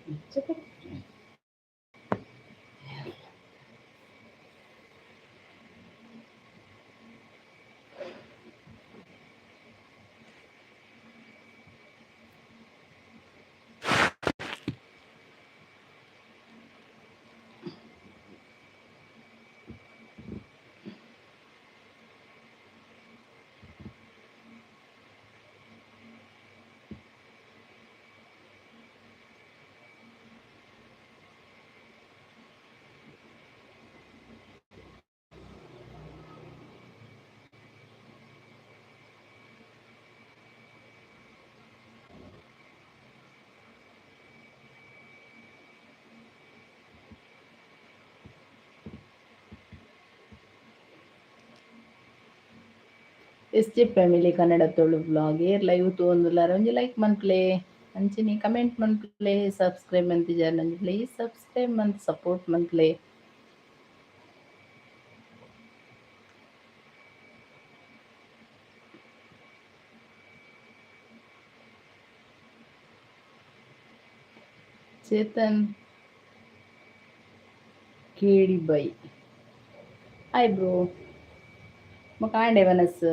S J family Kannada Tulu vlog air live ತೂವೊಂದುಲ್ಲಾರ ಒಂಜಿ like ಮನ್ಪುಲೆ ಅಂಚನೆ comment ಮನ್ಪುಲೆ subscribe ಮಂತಿಜಾರ್ ಒಂಜಿ ಪ್ಲೀಸ್ ಸಬ್ಸ್ಕ್ರೈಬ್ ಮಂತ್ ಸಪೋರ್ಟ್ ಮನ್ಪುಲೆ. ಚೇತನ್ ಕೇಡಿ ಬೈ ಹಾಯ್ ಬ್ರೋ ಕಾಂಡೆ ವನಸ್.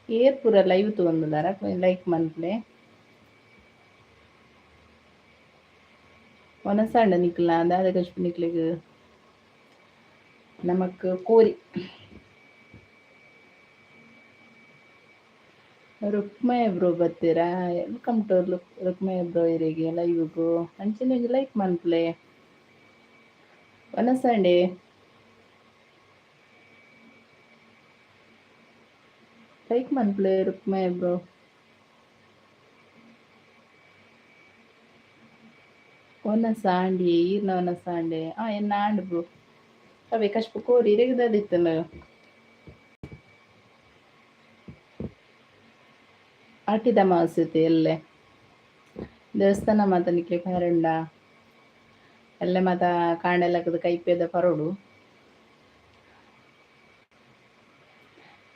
ಏರ್ ಪೂರ ಲೈವ್ ತೂವೊಂದುಲ್ಲಾರ ಲೈಕ್ ಮನ್ಪುಲೆ ವನಸಾಂಡ ನಿಕ್ಲ ದಾದ ಕಶ್ಪು ನಿಕ್ಲೆಗ್ ನಮಕ್ ಕೋರಿ ರುಕ್ಮಯ ಬ್ರೋ ಬತ್ತೀರಾ. Welcome to Rukmaya bro ಇರೆಗೆ ಲೈವ್ಗು ಅಂಚನೆ ಒಂಜಿ ಲೈಕ್ ಮನ್ಪುಲೆ ವನಸಾಂಡೆ ಲೈಕ್ ಮನ್ಪುಲೆ ರುಕ್ಮಯ ಬ್ರೋ. ವನಸಾಂಡಿ ಈರ್ನ ವನಸಾಂಡೆ ಆ ಎನ್ನ ಆಂಡ್ ಬ್ರೋ ಅವೇ ಕಶ್ಪು ಕೋರಿ ಇರೆಗ್ ದಾದಿತ್ತುಂಡು ಆಟಿದ ಅಮಾವಾಸ್ಯೆ ಎಲ್ಲೆ ದೇವಸ್ಥಾನ ಮಾತ ನಿಕ್ಲೆ ಪೇರಂಡ ಎಲ್ಲೆ ಮಾತ ಕಾಂಡೆಲಕ್ಕದ ಕೈಪೇದ ಪರೋಡು.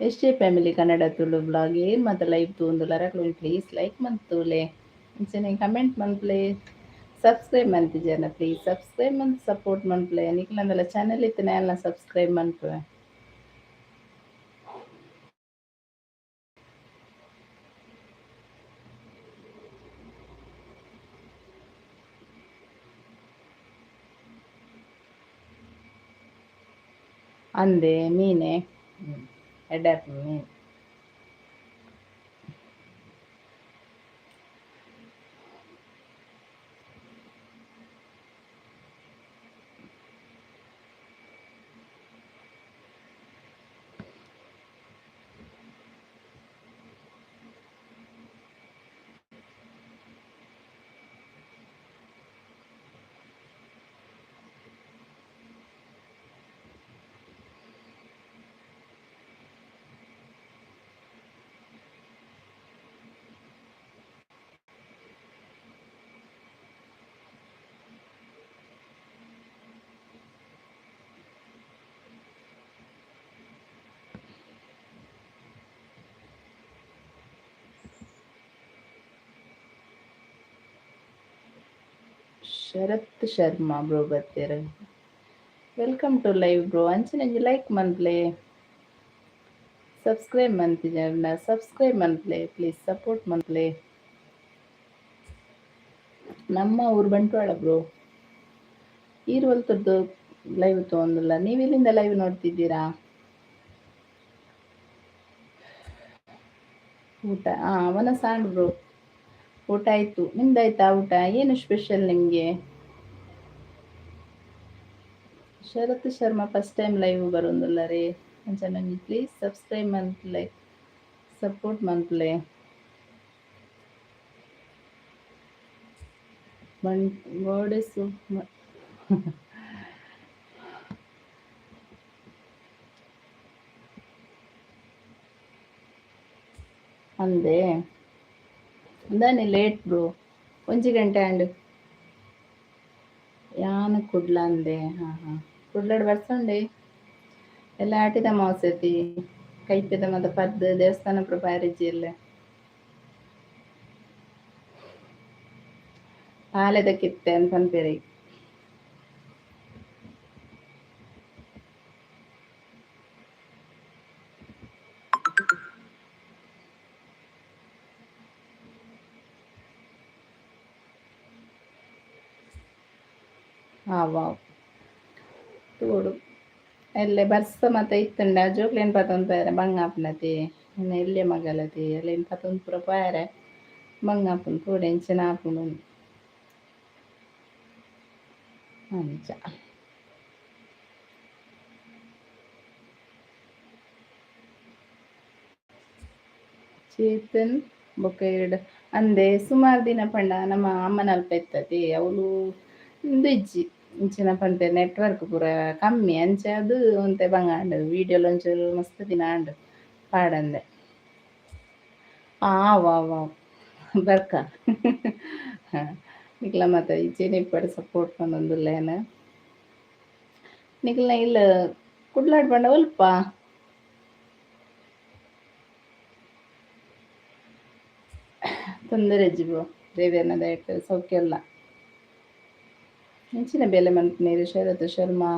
S J family Kannada Tulu vlog ಏನ್ ಮಾತ ಲೈವ್ ತೂವೊಂದುಲ್ಲಾರ ಪ್ಲೀಸ್ ಲೈಕ್ ಮಂತೂಲೆ ಅಂಚನೆ ಕಮೆಂಟ್ ಮನ್ಪುಲೆ ಸಬ್ಸ್ಕ್ರೈಬ್ ಮಂತಿಜಾರ್ನ ಪ್ಲೀಸ್ ಸಬ್ಸ್ಕ್ರೈಬ್ ಮಂತ್ ಸಪೋರ್ಟ್ ಮನ್ಪುಲೆ ನಿಕ್ಲಂದಲ ಚಾನಲ್ ಇತ್ತಿನ ಎಲ್ಲ ಸಬ್ಸ್ಕ್ರೈಬ್ ಮನ್ಪುವೆ. ಅಂದೆ ಮೀನೆ ಎಡ್ಡೆ ಮೀನು. ಶರತ್ ಶರ್ಮಾ ಬ್ರೋ ಬತ್ತೀರ welcome to live bro ಅಂಚನೆ ಒಂಜಿ ಲೈಕ್ ಮನ್ಪುಲೆ ಸಬ್ಸ್ಕ್ರೈಬ್ ಮಂತಿಜಾರ್ನ ಸಬ್ಸ್ಕ್ರೈಬ್ ಮನ್ಪುಲೆ ಪ್ಲೀಸ್ ಸಪೋರ್ಟ್ ಮನ್ಪುಲೆ. ನಮ್ಮ ಊರು ಬಂಟ್ವಾಳ ಬ್ರೋ. ಈರ್ ಒಲ್ತದ್ದು ಲೈವ್ ತಗೊಂಡಿಲ್ಲ ನೀವು ಎಲ್ಲಿಂದ ಲೈವ್ ನೋಡ್ತಿದ್ದೀರಾ? ಊಟ ವನಸಾಂಡ್ ಬ್ರೋ ಊಟ ಆಯ್ತು. ನಿಮ್ದಾಯ್ತಾ ಊಟ? ಏನು ಸ್ಪೆಷಲ್ ನಿಮಗೆ? Sharath Sharma first time live ಬರೋಂದುಲ್ಲ ರೀ ಅಂಚನೆ ಪ್ಲೀಸ್ ಸಬ್ಸ್ಕ್ರೈಬ್ ಮನ್ಪುಲೆ ಸಪೋರ್ಟ್ ಮನ್ಪುಲೆ. ಗೋಡೆಸು ಅಂದೆ ಅಂದಾನೆ ಲೇಟ್ ಬ್ರೋ ಒಂಜಿ ಗಂಟೆ ಆಂಡ್. ಯಾನ್ ಕುಡ್ಲ ಅಂದೆ. ಹಾಂ ಹಾಂ, ಕುಡ್ಲಡ್ ಬರ್ಸಂಡೆ ಎಲ್ಲ ಆಟಿದ ಮಾಸತಿ ಕೈಪೆದ ಮತ ಪದ್ದು ದೇವಸ್ಥಾನ ಪ್ರಪಾರಿಜಿ ಎಲ್ಲ ಪಾಲೆದ ಕಿತ್ತೆ ಅಂತ ಪನ್ಪೆರ್. ಆ ವಾವ್ ತೋಡು ಎಲ್ಲೆ ಬರ್ಸ ಮತ ಇತ್ತುಂಡ ಜೋಕ್ಲೆನ್ ಪತೊಂದು ಪೋಯೆರೆ ಬಂಗ ಆಪುನತಿ ಎನ್ನ ಎಲ್ಯ ಮಗಲತಿ ಅಲೆನ್ ಪತೊಂದು ಪೂರ ಪೋಯೆರೆ ಬಂಗ ಆಪುಂಡು ತೋಡು ಎಂಚಿನ ಆಪುಂಡು ಅಂಚ. ಚೇತನ್ ಬೊಕ್ಕ ಎರಡು ಅಂದೆ ಸುಮಾರು ದಿನ ಪಂಡ ನಮ್ಮ ಅಮ್ಮನಲ್ಪ ಇತ್ತತಿ ಅವಳು ಇಂದು ಇಜ್ಜಿ ಇಂಚಿನ ಪನ್ಪೆರ್ ನೆಟ್ವರ್ಕ್ ಪೂರ ಕಮ್ಮಿ ಅಂಚ ಅದು ಒಂತೆ ಬಂಗ ಆಂಡ್ ವೀಡಿಯೋಲ ಒಂಚೂರು ಮಸ್ತ್ ದಿನ ಆಂಡ್ ಪಾಡಂದೆ. ಆ ವಾ ವಾ ಬರ್ಕ ನಿಕ್ಲ ಮಾತ ಇಚೇನೆ ಇಪ್ಪಡ್ ಸಪೋರ್ಟ್ ಪಂಡೊಂದುಲ್ಲೇನ. ನಿಕ್ಲ್ನ ಇಲ್ಲ ಕುಡ್ಲಾಡ್ ಪಂಡ ಒಲ್ಪ ತೊಂದರೆ ಇಜ್ಜಿ ಬ್ರೋ, ದೇವೆರ್ನ ದಯೆಟ್ ಸೌಖ್ಯ ಉಲ್ಲ. ಎಂಚಿನ ಬೇಲೆ ಮನ್ಪುನೇರ್ Sharath Sharma.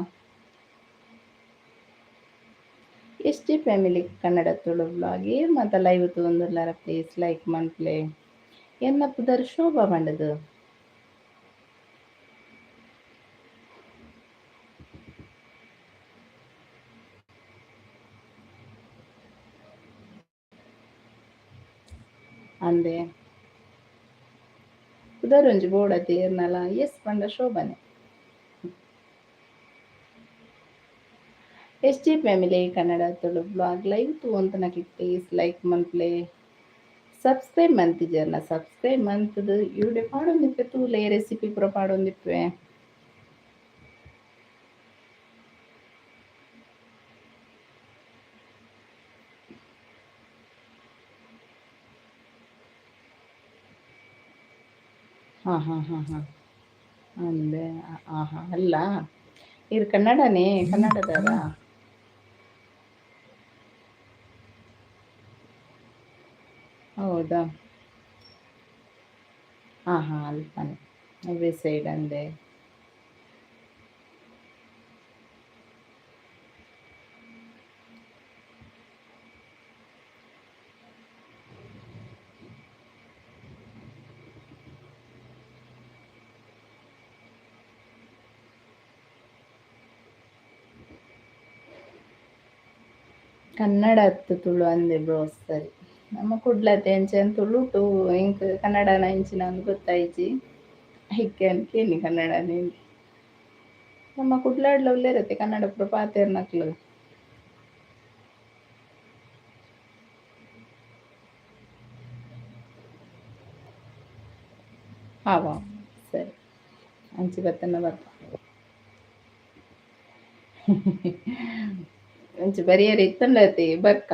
S T family Kannada Tulu vlog ಏರ್ ಮಾತ ಲೈವ್ ತೂವೊಂದುಲ್ಲಾರ ಪ್ಲೀಸ್ ಲೈಕ್ ಮನ್ಪುಲೆ. ಎನ್ನ ಪುದರ್ ಶೋಭಾ ಪಂಡುದು. ಅಂದೆ ಪುದರ್ ಒಂಜಿ ಬೋಡತ್ತೆ ಏರ್ನಲ ಎಸ್ ಪಂಡ ಶೋಭನೆ. S G family Kannada Tulu vlog live ತೂವೊಂತನಕ್ಲ್ please like ಮನ್ಪುಲೆ. Subscribe ಮನ್ತಿಜೆರ್ನ ಸಬ್ಸ್ಕ್ರೈಬ್ ಮಂತುದು ಇಡೆ ಪಾಡೊಂದಿಪ್ಪೆ ತೂಲೆ ರೆಸಿಪಿ ಪೂರ ಪಾಡೊಂದಿಪ್ಪೆ. ಹಾಂ ಹಾಂ ಹಾಂ ಹಾಂ ಅಂದೆ ಆಹಾ ಅಲ್ಲ ಇರ್ ಕನ್ನಡನೇ ಕನ್ನಡದಾರ. ಹೌದಾ? ಹಾಂ ಹಾಂ ಅಲ್ಪನೆ ಅವೇ ಸೈಡ್ ಅಂದೆ. ಕನ್ನಡ ಅತ್ತು ತುಳು ಅಂದೆ ಬ್ರೋ ಸರಿ. ನಮ್ಮ ಕುಡ್ಲತೆ ಅಂಚ ತುಳುಟು ಎಂಕ್ ಕನ್ನಡನ ಇಂಚಿನ ಅಂದ್ ಗೊತ್ತಾಯ್ಜಿ ಐಕೆ ಕೇನಿ ಕನ್ನಡನೇ. ನಮ್ಮ ಕುಡ್ಲಾಡ್ಲ ಉಲ್ಲೇರತ್ತೆ ಕನ್ನಡ ಪೂರ ಪಾತೆರ್ನಕ್ಲು. ಆವ ಸರಿ ಅಂಚಿ ಬತ್ತನ ಬರ್ಪ ಅಂಚಿ ಬರಿಯರೆ ಇತ್ತುಂಡತಿ ಬರ್ಕ.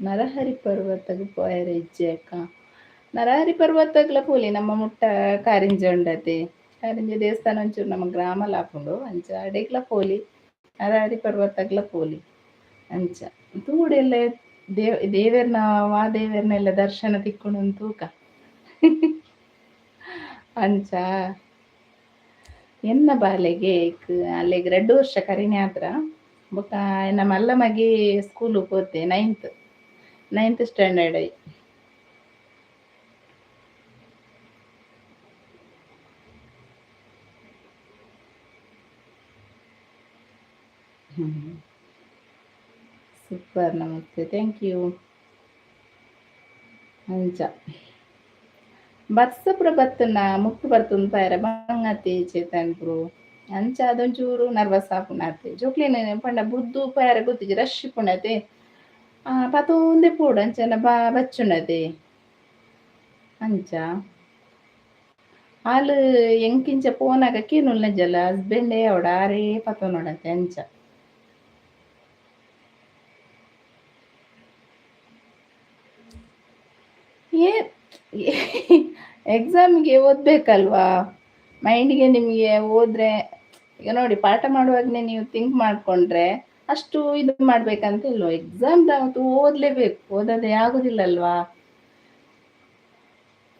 ನರಹರಿ ಪರ್ವತಗ್ ಪೋಯೆರೆ ಇಜ್ಜಿ ಅಕ್ಕ. ನರಹರಿ ಪರ್ವತಗ್ಲ ಪೋಲಿ ನಮ್ಮ ಮುಟ್ಟ ಕಾರಿಂಜ ಉಂಡತೆ ಕಾರಿಂಜ ದೇವಸ್ಥಾನ ಒಂಚೂರು ನಮ್ಮ ಗ್ರಾಮಲ ಆಪುಂಡು ಅಂಚ ಅಡೆಗ್ಲ ಪೋಲಿ ನರಹರಿ ಪರ್ವತಗ್ಲ ಪೋಲಿ ಅಂಚ ತೂಡೆಲ್ಲ ದೇವೆರ್ನ ವಾ ದೇವೆರ್ನ ಎಲ್ಲ ದರ್ಶನ ತಿಕ್ಕುಂಡು ತೂಕ ಅಂಚ. ಎನ್ನ ಬಾಲೆಗೆ ಅಲ್ಲೆಗ್ 2 ವರ್ಷ ಕರಿನೆ ಆತ್ರ ಬೊಕ್ಕ ಎನ್ನ ಮಲ್ಲ ಮಗೆ ಸ್ಕೂಲ್ ಪೋತೆ ನೈನ್ತ್ ಸ್ಟ್ಯಾಂಡರ್ಡ್ I. Super ನಮಸ್ತೆ thank you. ಅಂಚ ಬರ್ಸ ಪೂರ ಬತ್ತುಂಡ ಮುಟ್ಟು ಬರ್ತುಂಡು ಪೋಯೆರೆ ಬಂಗತಿ ಚೇತನ್ ಬ್ರೋ. ಅಂಚ ಅದೊಂಚೂರು ನರ್ವಸ್ ಆಪುಂಡಾತೆ ಜೋಕ್ಲೆನ್ ಪಂಡ ಬುಡ್ದು ಪೋಯೆರೆ ಗೊತ್ತಿಜ್ಜಿ ರಶ್ ಇಪ್ಪುಂಡತೆ ಪತೊಂದೆ ಪೋಡು ಅಂಚನ ಬಾ ಬಚ್ಚುಂಡತೆ ಅಂಚ. ಆಲ್ ಎಂಕಿಂಚ ಪೋನಾಗ ಕೇನುಲ್ನಜಲ್ಲ ಹಸ್ಬೆಂಡೇ ಅವಡ ಆರೇ ಪತೊನೊಡತೆ ಅಂಚ. ಏ ಎಕ್ಸಾಮ್ಗೆ ಓದಬೇಕಲ್ವಾ, ಮೈಂಡಿಗೆ ನಿಮಗೆ ಓದ್ರೆ ಈಗ ನೋಡಿ ಪಾಠ ಮಾಡುವಾಗನೇ ನೀವು ಥಿಂಕ್ ಮಾಡಿಕೊಂಡ್ರೆ ಅಷ್ಟು ಇದು ಮಾಡ್ಬೇಕಂತ ಇಲ್ವ. ಎಕ್ಸಾಮ್ ಓದಲೇಬೇಕು, ಓದೋದೇ ಆಗುದಿಲ್ಲ ಅಲ್ವಾ.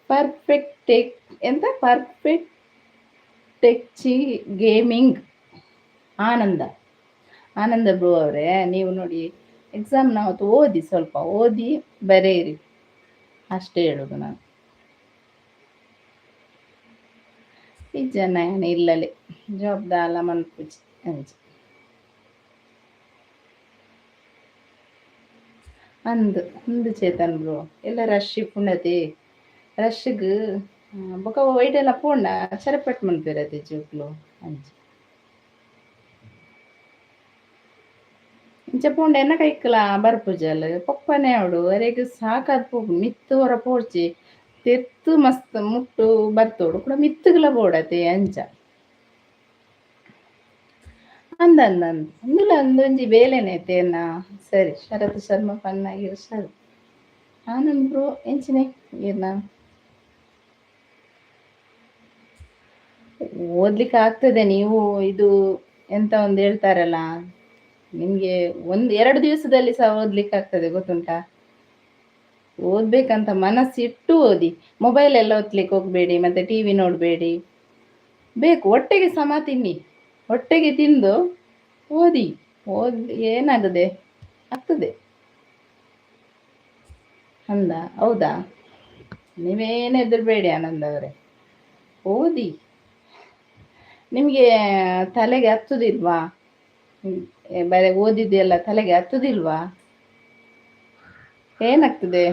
ಪರ್ಫೆಕ್ಟ್ ಟೆಕ್ ಎಂತ ಪರ್ಫೆಕ್ಟ್ ಟೆಕ್ಚಿ ಗೇಮಿಂಗ್ ಆನಂದ ಆನಂದ ಬ್ರೋ ಅವರೇ, ನೀವು ನೋಡಿ ಎಕ್ಸಾಮ್ನ ಅವತ್ತು ಓದಿ, ಸ್ವಲ್ಪ ಓದಿ ಬರೆಯಿರಿ ಅಷ್ಟೇ ಹೇಳೋದು ನಾನು. ಈ ಜನ ಇಲ್ಲಲೆ ಜವಾಬ್ದಾಲ ಮನ್ಪುಜಿ ಅಂಚ ಅಂದು ಅಂದು ಚೇತನ್ ಬ್ರೋ ಎಲ್ಲ ರಶ್ ಪುಣತಿ ರಶ್ಗ್ ಬೊಕ ವೈಟ್ ಎಲ್ಲ ಪೋಂಡ ಚರಪಟ್ ಮನ್ಪೆರತೆ ಜೋಕ್ಲು ಅಂಚ ಇಂಚ ಪೋಂಡ ಎನ್ನ ಕೈಕಲ ಬರ್ಪುಜಲ್ ಪೊಪ್ಪನೆ ಅವಡು ಅರೆಗ್ ಸಾಕಾದ್ ಪೋಪು ಮಿತ್ತು ಹೊರ ಪೋಡ್ಚಿ ತೆತ್ತು ಮಸ್ತ್ ಮುಟ್ಟು ಬರ್ತೋಡು ಕೂಡ ಮಿತ್ತುಗಳ ಬೋಡತೆ ಅಂಚ ಅಂದ ಅಂದ ಅಂದ ಅಂದುಲ ಅಂದೊಂಜಿ ಬೇಲೆನೆ ತೇನ. ಸರಿ ಶರತ್ ಶರ್ಮ ಪನ್ನಾಗಿರು ಸರಿ ಆನಂದ್ ಬ್ರೋ ಎಂಚಿನೆ ಏನ ಓದ್ಲಿಕ್ಕೆ ಆಗ್ತದೆ. ನೀವು ಇದು ಎಂತ ಒಂದು ಹೇಳ್ತಾರಲ್ಲ, ನಿಮ್ಗೆ ಒಂದು ಎರಡು ದಿವಸದಲ್ಲಿ ಸಹ ಓದ್ಲಿಕ್ಕೆ ಆಗ್ತದೆ ಗೊತ್ತುಂಟಾ. ಓದ್ಬೇಕಂತ ಮನಸ್ಸಿಟ್ಟು ಓದಿ, ಮೊಬೈಲ್ ಎಲ್ಲ ಒತ್ಲಿಕ್ಕೆ ಹೋಗ್ಬೇಡಿ, ಮತ್ತೆ ಟಿವಿ ನೋಡಬೇಡಿ. ಬೇಕು ಹೊಟ್ಟೆಗೆ ಸಮ ತಿನ್ನಿ, ಹೊಟ್ಟೆಗೆ ತಿಂದು ಓದಿ ಓದಿ ಏನಾಗದೆ ಆಗ್ತದೆ ಅಂದ. ಹೌದಾ, ನೀವೇನು ಹೆದರ್ಬೇಡಿ ಆನಂದ್ ಅವರೇ, ಓದಿ. ನಿಮಗೆ ತಲೆಗೆ ಹತ್ತುದಿಲ್ವಾ? ಬೇರೆ ಓದಿದ್ದೆಲ್ಲ ತಲೆಗೆ ಹತ್ತುದಿಲ್ವಾ? ಏನಾಗ್ತದೆ?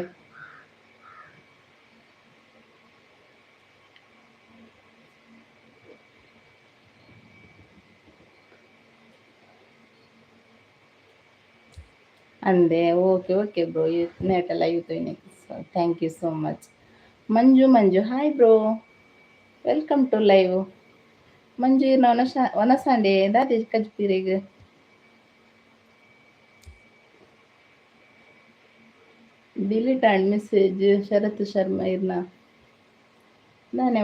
ಅಂದೆ okay okay bro, net live thank you so much. Manju Manju hi bro, welcome to live. Manju ವನಸಾಂಡೆ ದಾದೆ ಕಜ್ಪೀರಿಗೆ delete and message Sharath Sharma ಇರ್ನ ನಾನೇ.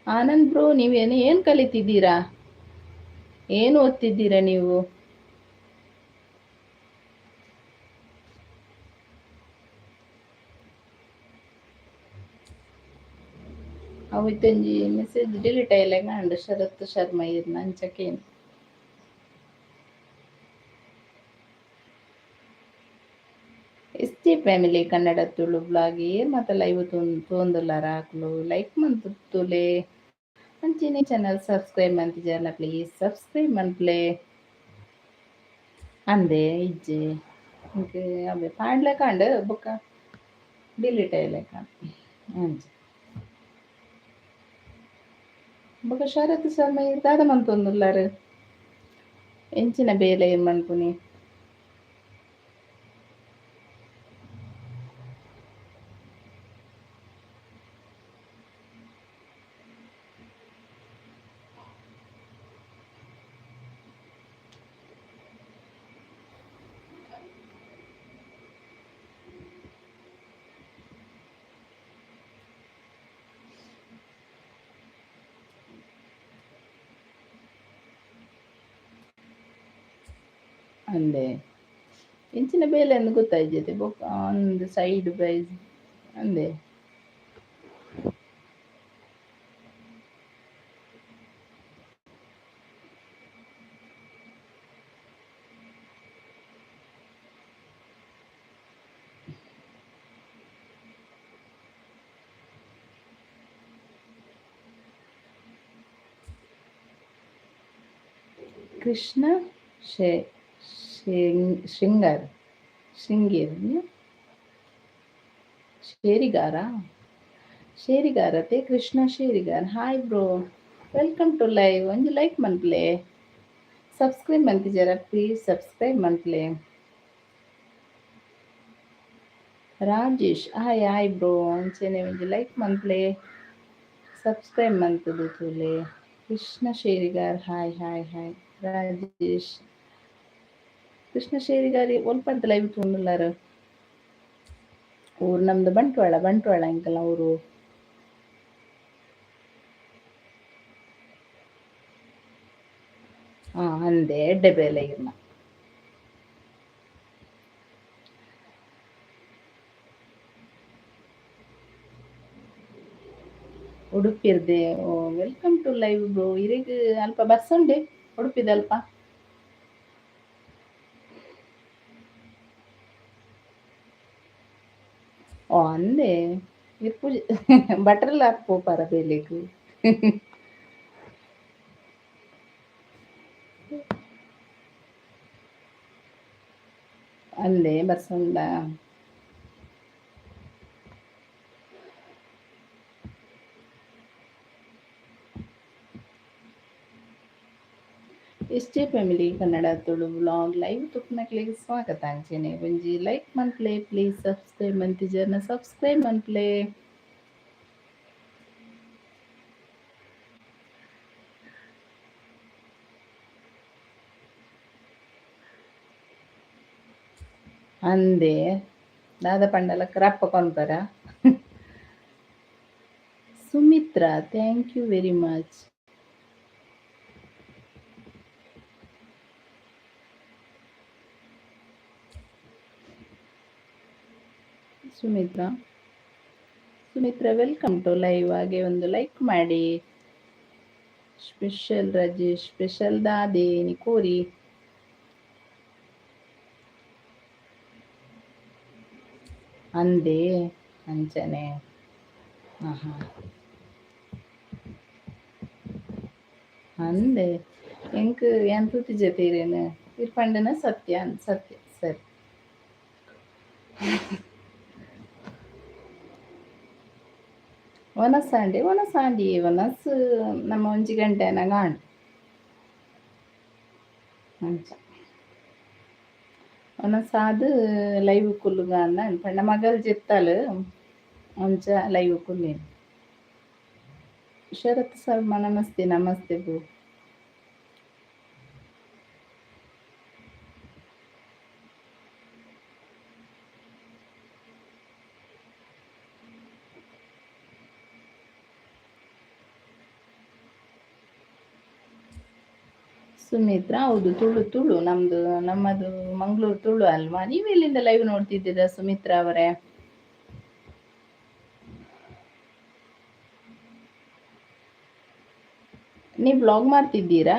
ಆನಂದ್ ಬ್ರೋ, ನೀವೇನು ಏನು ಕಲಿತಿದ್ದೀರಾ? ಏನು ಓದ್ತಿದ್ದೀರಾ ನೀವು? ಅವಿತ್ತೊಂಜಿ ಮೆಸೇಜ್ ಡಿಲೀಟ್ ಆಯ್ಲೆಗ ಅಂಡ್ ಶರತ್ ಶರ್ಮಾ ಇರ್ನ ಅಂಚಕೇನು. S T family Kannada Tulu blog ಏರ್ ಮಾತ live ತೋಂದುಲ್ಲಾರ ಹಾಕ್ಲು like ಮಂತುಲೆ ಅಂಚನೆ ಚಾನಲ್ ಸಬ್ಸ್ಕ್ರೈಬ್ ಮಂತಿಜಾರ್ನ ಪ್ಲೀಸ್ ಸಬ್ಸ್ಕ್ರೈಬ್ ಮನ್ಪ್ಲೆ ಅಂದೆ ಇಜ್ಜೆ ಅವೆ ಪಾಡ್ಲೆಕಾಂಡ್ ಬೊಕ್ಕ ಡಿಲೀಟ್ ಆಯ್ಲೆಕ ಅಂಚ ಬೊಕ ಶರತ್ ಶರ್ಮ ದಾದ ಮಂತೊಂದುಲ್ಲಾರ್ ಎಂಚಿನ ಬೇಲೆ ಮನ್ಪುನಿ? ಅಂದೆ ಎಂಚಿನ ಬೇಲೆ ಅಂದ್ ಗೊತ್ತಾಯ್ಜತೆ ಬೊಕ್ಕ ಒಂದು ಸೈಡ್ ಬೈಸ್ ಅಂದೆ. ಕೃಷ್ಣ ಶೇ ಶೃಂಗಾರ ಶೃಂಗೇರಿ ಶೇರಿಗಾರ ಶೇರಿಗಾರತೆ Krishna Sherigar. Hi bro, welcome to live. ಒಂಜಿ ಲೈಕ್ ಮನ್ಪ್ಲೆ, ಸಬ್ಸ್ಕ್ರೈಬ್ ಮಂತಿಜಾರ ಪ್ಲೀಸ್ ಸಬ್ಸ್ಕ್ರೈಬ್ ಮನ್ಪುಲೆ. Rajesh hi hi bro. ಅಂಚೆನೆ ಒಂಜಿ ಲೈಕ್ ಮನ್ಪುಲೆ, ಸಬ್ಸ್ಕ್ರೈಬ್ ಮಂತುದು ತೂಲೆ. Krishna Sherigar hi hi hi. Rajesh Krishna Sherigar ಒಲ್ಪಡ್ದು live ತೂಂಡುಲ್ಲಾರ್? ಊರು ನಮ್ದು ಬಂಟ್ವಾಳ, ಬಂಟ್ವಾಳ ಎಂಕಲ್ನ ಊರು. ಹಾಂ ಅಂದೆ ಎಡ್ಡೆ ಬೇಲೆ ಇರ್ನ. ಉಡುಪಿರ್ದೆ. Welcome to live bro. ಇರೆಗ್ ಅಲ್ಪ ಬಸ್ ಉಂಡೆ ಉಡುಪಿದ ಅಲ್ಪ? ಓ ಅಂದೆ ಇರ್ ಪೂಜೆ ಬಟ್ರಲ್ ಆತ್ ಪೋಪಾರ ಬೇಲೆಗ್? ಅಂದೆ ಬಸ್ ಉಂಡ. S J family Kannada Tulu vlog live ತುಪ್ಪನಕ್ಲೆಗ್ ಸ್ವಾಗತ. ಅಂಚೆನೆ ಒಂಜಿ ಲೈಕ್ ಮನ್ಪುಲೆ ಪ್ಲೀಸ್. ಸಬ್ಸ್ಕ್ರೈಬ್ ಮಂತಿಜರ್ನ ಸಬ್ಸ್ಕ್ರೈಬ್ ಮನ್ಪುಲೆ. ಅಂದೆ ದಾದ ಪಂಡಲ ಕ್ರಪ್ಪ ಕೊನ್ಪರ. Sumitra thank you very much. Sumitra Sumitra welcome to live. ಹಾಗೆ ಒಂದು ಲೈಕ್ ಮಾಡಿ. ಸ್ಪೆಷಲ್ ರಜೇಶ್ ಸ್ಪೆಷಲ್ ದಾದೆ ಕೋರಿ. ಅಂದೆ ಅಂಚನೆ. ಹಾಂ ಹಾಂ ಅಂದೆ ಎಂಕ್ ಯಾನ್ ತೂತಿಜೆ ತೀರೇನು ಇರ್ ಪಂಡನ ಸತ್ಯ ಸತ್ಯ ಸರಿ. ವನಸಾಂಡೆ ವನಸಾಂಡಿ ವನಸ್ ನಮ್ಮ ಒಂಜಿ ಗಂಟೆ ಆನಗ ಆಂಡ್ ಅಂಚ ವನಸಾದ್ ಲೈವ್ ಕುಲ್ಲುಗ ಅಂದ್ ಪಂಡ ಮಗಲ್ ಜೆತ್ತಲ್ ಅಂಚ ಲೈವ್ ಕುಲ್ಲೇನು. ಶರತ್ ಶರ್ಮಾ ನಮಸ್ತೆ ನಮಸ್ತೆ ಬ್ರೋ. ಸುಮಿತ್ರಾ ಹೌದು ತುಳು ತುಳು ನಮ್ದು, ನಮ್ಮದು ಮಂಗಳೂರು ತುಳು ಅಲ್ವಾ? ನೀವು ಎಲ್ಲಿಂದ ಲೈವ್ ನೋಡ್ತಿದ್ದೀರಾ ಸುಮಿತ್ರಾ ಅವರೇ? ನೀವು ವ್ಲಾಗ್ ಮಾಡ್ತಿದ್ದೀರಾ?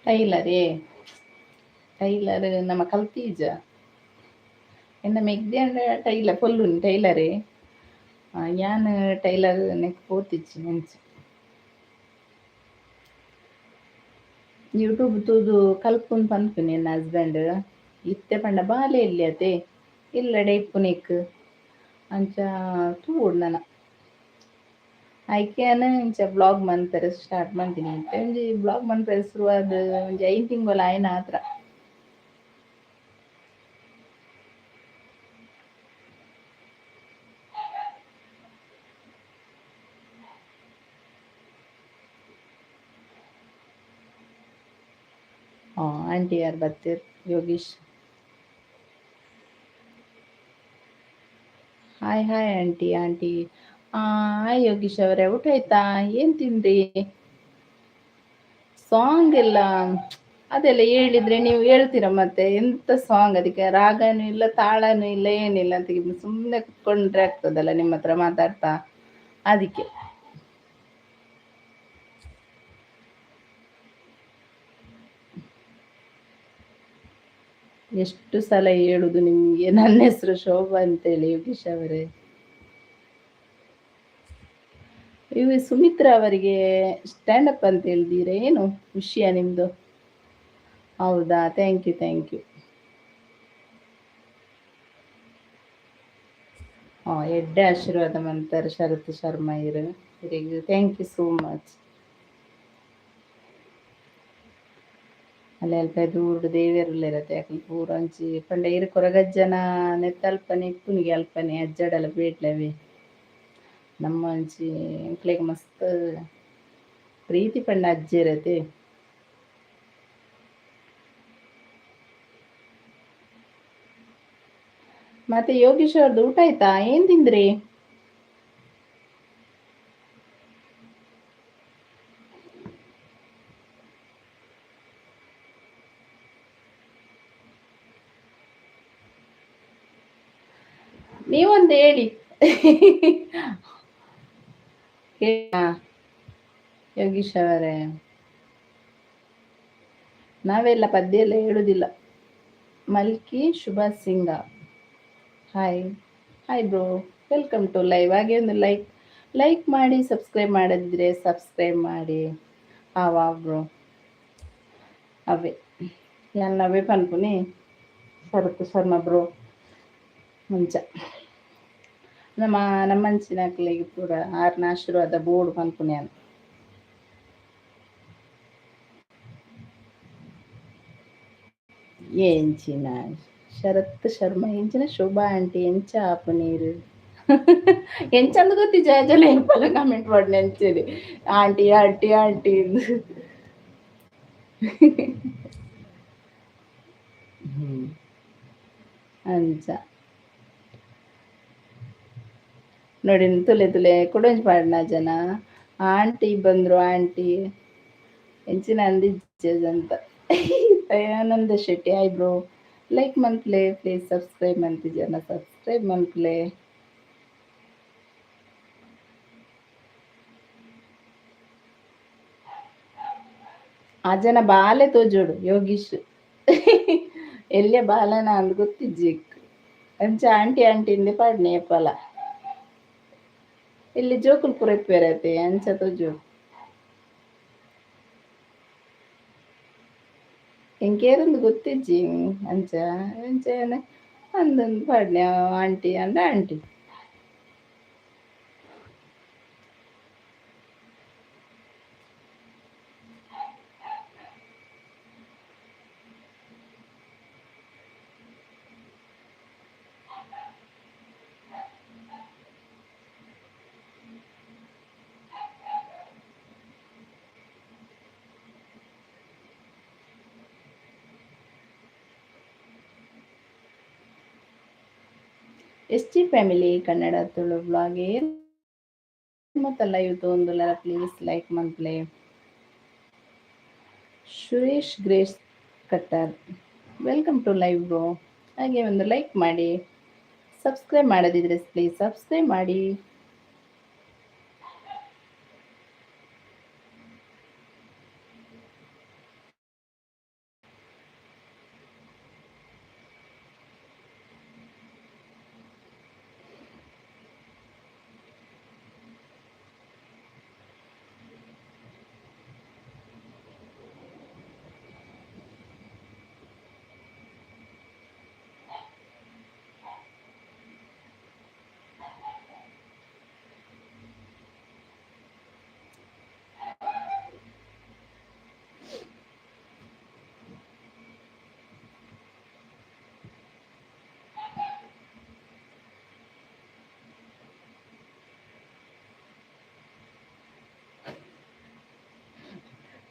ಟೈಲರೇ? ಟೈಲರ್ ನಮ್ಮ ಕಲ್ತೀಜ ಎನ್ನ ಮೆಗ್ದಿ ಅಂಡ ಟೈಲರ್ ಪೊಲ್ಲುನಿ ಟೈಲರೇ. ಯಾನ್ ಟೈಲರ್ ನೆಕ್ ಪೋತಿಜ್ಜಿ ಅಂಚ. ಯೂಟ್ಯೂಬ್ ತೂದು ಕಲ್ಪುನ್ ಪನ್ಪುನಿ ಎನ್ನ ಹಸ್ಬೆಂಡ್. ಇತ್ತೆ ಪಂಡ ಬಾಲೆ ಎಲ್ಯತೆ ಇಲ್ಲಡೆ ಇಪ್ಪುನೆಕ್ ಅಂಚ ತೂವೊಡು ನನ. ಐಕೆ ಯಾನ್ ಇಂಚ ವ್ಲಾಗ್ ಮನ್ಪೆರೆ ಸ್ಟಾರ್ಟ್ ಮಂತಿನಿ. ಇತ್ತೆ ಒಂಜಿ ವ್ಲಾಗ್ ಮನ್ಪೆರೆ ಶುರುವಾದ್ ಒಂಜಿ 5 ತಿಂಗೊಲು ಆಯಿನ ಆತ್ರ. ಆಂಟಿ ಯಾರು ಬತ್ತೀರ್ Yogish. Hi hi aunty aunty. Hi Yogish ಅವರೇ, ಊಟ ಆಯ್ತಾ? ಏನು ತಿಂದ್ರಿ? ಸಾಂಗ್ ಎಲ್ಲ ಅದೆಲ್ಲ ಹೇಳಿದ್ರೆ ನೀವು ಹೇಳ್ತೀರ ಮತ್ತೆ? ಎಂತ ಸಾಂಗ್, ಅದಕ್ಕೆ ರಾಗನೂ ಇಲ್ಲ ತಾಳನೂ ಇಲ್ಲ ಏನಿಲ್ಲ ಅಂತ ಸುಮ್ಮನೆ ಕುತ್ಕೊಂಡ್ರೆ ಆಗ್ತದಲ್ಲ ನಿಮ್ಮ ಹತ್ರ ಮಾತಾಡ್ತಾ, ಅದಕ್ಕೆ. ಎಷ್ಟು ಸಲ ಹೇಳುದು ನಿಮಗೆ ನನ್ನ ಹೆಸರು ಶೋಭಾ ಅಂತೇಳಿ ಯೋಗೀಶ್ ಅವರೇ. ಇವು ಸುಮಿತ್ರಾ ಅವರಿಗೆ ಸ್ಟ್ಯಾಂಡ್ ಅಪ್ ಅಂತ ಹೇಳ್ತೀರಾ ಏನು ವಿಷಯ ನಿಮ್ಮದು? ಹೌದಾ, thank you thank you. ಹಾಂ, ಎಡ್ಡೆ ಆಶೀರ್ವಾದ ಮಂತಾರೆ ಶರತ್ ಶರ್ಮಾ ಇರು thank you so much. ಅಲ್ಲೇ ಅಲ್ಪ ದೂರ ದೇವೆರುಲ್ಲೆರತೆ ಅಕುಲು ಪೂರ ಒಂಜಿ ಪಂಡ ಇರು ಕೊರಗಜ್ಜನ ನೆತ್ತಲ್ಪನೆ ಇಪ್ಪುನಿಗೆ ಅಲ್ಪನೆ ಅಜ್ಜಡಲ ಬೇಟ್ಲವೆ ನಮ್ಮ ಒಂಜಿ ಎಂಕ್ಲೆಗ್ ಮಸ್ತ್ ಪ್ರೀತಿ ಪಂಡ ಅಜ್ಜೆರತೆ. ಮತ್ತೆ ಯೋಗೀಶ್ ಅವ್ರದ್ದು ಊಟ ಆಯ್ತಾ? ಏನ್ ತಿಂದ್ರಿ? ನೀವೊಂದು ಹೇಳಿ ಯೋಗೀಶ್ ಅವರೇ. ನಾವೆಲ್ಲ ಪದ್ಯ ಎಲ್ಲ ಹೇಳುದಿಲ್ಲ. Malki Shubha Singh, hi hi bro, welcome to live. ಹಾಗೆ ಒಂದು ಲೈಕ್ ಲೈಕ್ ಮಾಡಿ, ಸಬ್ಸ್ಕ್ರೈಬ್ ಮಾಡದಿದ್ರೆ ಸಬ್ಸ್ಕ್ರೈಬ್ ಮಾಡಿ. ಆವಾ ಬ್ರೋ, ಅವೇ ಯಾನ್ ಅವೇ ಪನ್ಪುನಿ ಶರತ್ ಶರ್ಮಾ ಬ್ರೋ ಮುಂಚ ನಮ್ಮ ನಮ್ಮಂಚಿನಕ್ಲೆಗ್ ಪೂರ ಆರ್ನ ಆಶೀರ್ವಾದ ಬೋಡು ಪನ್ಪುನಿ ಯಾನ್. ಎಂಚಿನ ಶರತ್ ಶರ್ಮಾ ಎಂಚಿನ ಶೋಭಾ ಆಂಟಿ ಎಂಚ ಆಪು ನೀರು ಎಂಚಂದ್ ಗೊತ್ತಿಜ್ಜ ಜನ ಏಪಲ ಕಮೆಂಟ್ ಪಾಡ್ನೆ ಅಂಚನೆ ಆಂಟಿ ಆಂಟಿ ಆಂಟಿ ಇಂದ್. ಅಂಚ ನೋಡಿ ತುಲೆ ತುಲೆ ಕುಡೊಂಜಿ ಪಾಡ್ನ ಜನ ಆಂಟಿ ಬಂದ್ರು ಆಂಟಿ ಎಂಚಿನ ಅಂದಿಜ್ಜೆ ಅಂತ. Dayananda Shetty hi bro, like ಮನ್ಪ್ಲೆ please, subscribe ಮನ್ತಿಜನ ಸಬ್ಸ್ಕ್ರೈಬ್ ಮನ್ಪ್ಲೆ. ಆ ಜನ ಬಾಲೆ ತೋಜೋಡು ಯೋಗೀಶ್ ಎಲ್ಯ ಬಾಲನ ಅಂದ್ ಗೊತ್ತಿಜ್ಜಿ ಅಂಚ ಆಂಟಿ ಆಂಟಿ ಇಂದೆ ಪಾಡ್ನೆ ಏಪಲ. ಇಲ್ಲಿ ಜೋಕುಲು ಪೂರ ಇಪ್ಪುವೆರತೆ ಅಂಚ ತೋಜೋಡು. ಎಂಕೇರಂದು ಗೊತ್ತಿಜ್ಜಿ ಅಂಚ ಅಂಚ ಅಂದೊಂದು ಪಾಡ್ನೆ ಆಂಟಿ ಅಂಡ aunty. S G family Kannada Tulu vlog ಮತ್ತೆ ಲೈವ್ ತೂವೊಂದುಲ್ಲೆರ್ ಪ್ಲೀಸ್ ಲೈಕ್ ಮನ್ಪುಲೆ. Suresh Grace Kattar welcome to live bro. ಹಾಗೆ ಒಂದು ಲೈಕ್ ಮಾಡಿ, ಸಬ್ಸ್ಕ್ರೈಬ್ ಮಾಡದಿದ್ರೆ ಪ್ಲೀಸ್ ಸಬ್ಸ್ಕ್ರೈಬ್ ಮಾಡಿ.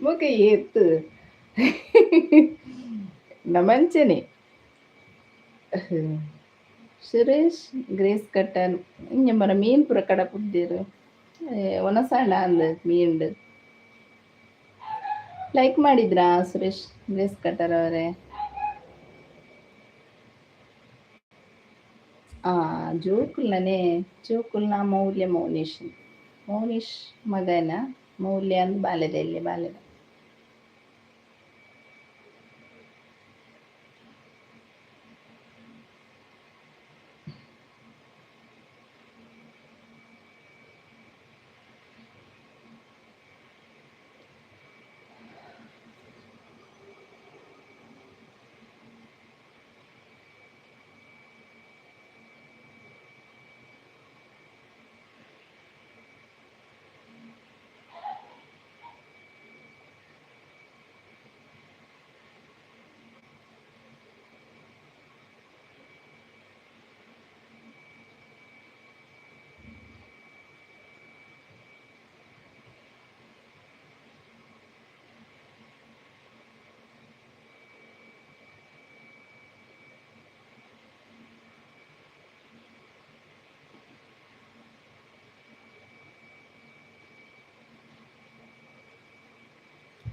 ಬೊಕ ಏತ್ ನಮಂಚನೆ. ಸುರೇಶ್ ಗ್ರೇಸ್ ಕಟ್ಟನ್ ಇಂಜ ಮರ ಮೀನ್ ಪೂರ ಕಡಪುಡ್ದೇರು ಒನಸಾಂಡ ಅಂದ್ ಮೀನ್ಡ್. ಲೈಕ್ ಮಾಡಿದ್ರಾ ಸುರೇಶ್ ಗ್ರೇಸ್ ಕಟ್ಟರ್ ಅವರೇ? ಜೋಕುಲ್ನೇ ಜೋಕುಲ್ನ ಮೌಲ್ಯ ಮೌನೀಶ್ ಮೌನೀಶ್ ಮಗನ ಮೌಲ್ಯ ಅಂದ್ ಬಾಲೆದ ಇಲ್ಲಿ ಬಾಲೆದ.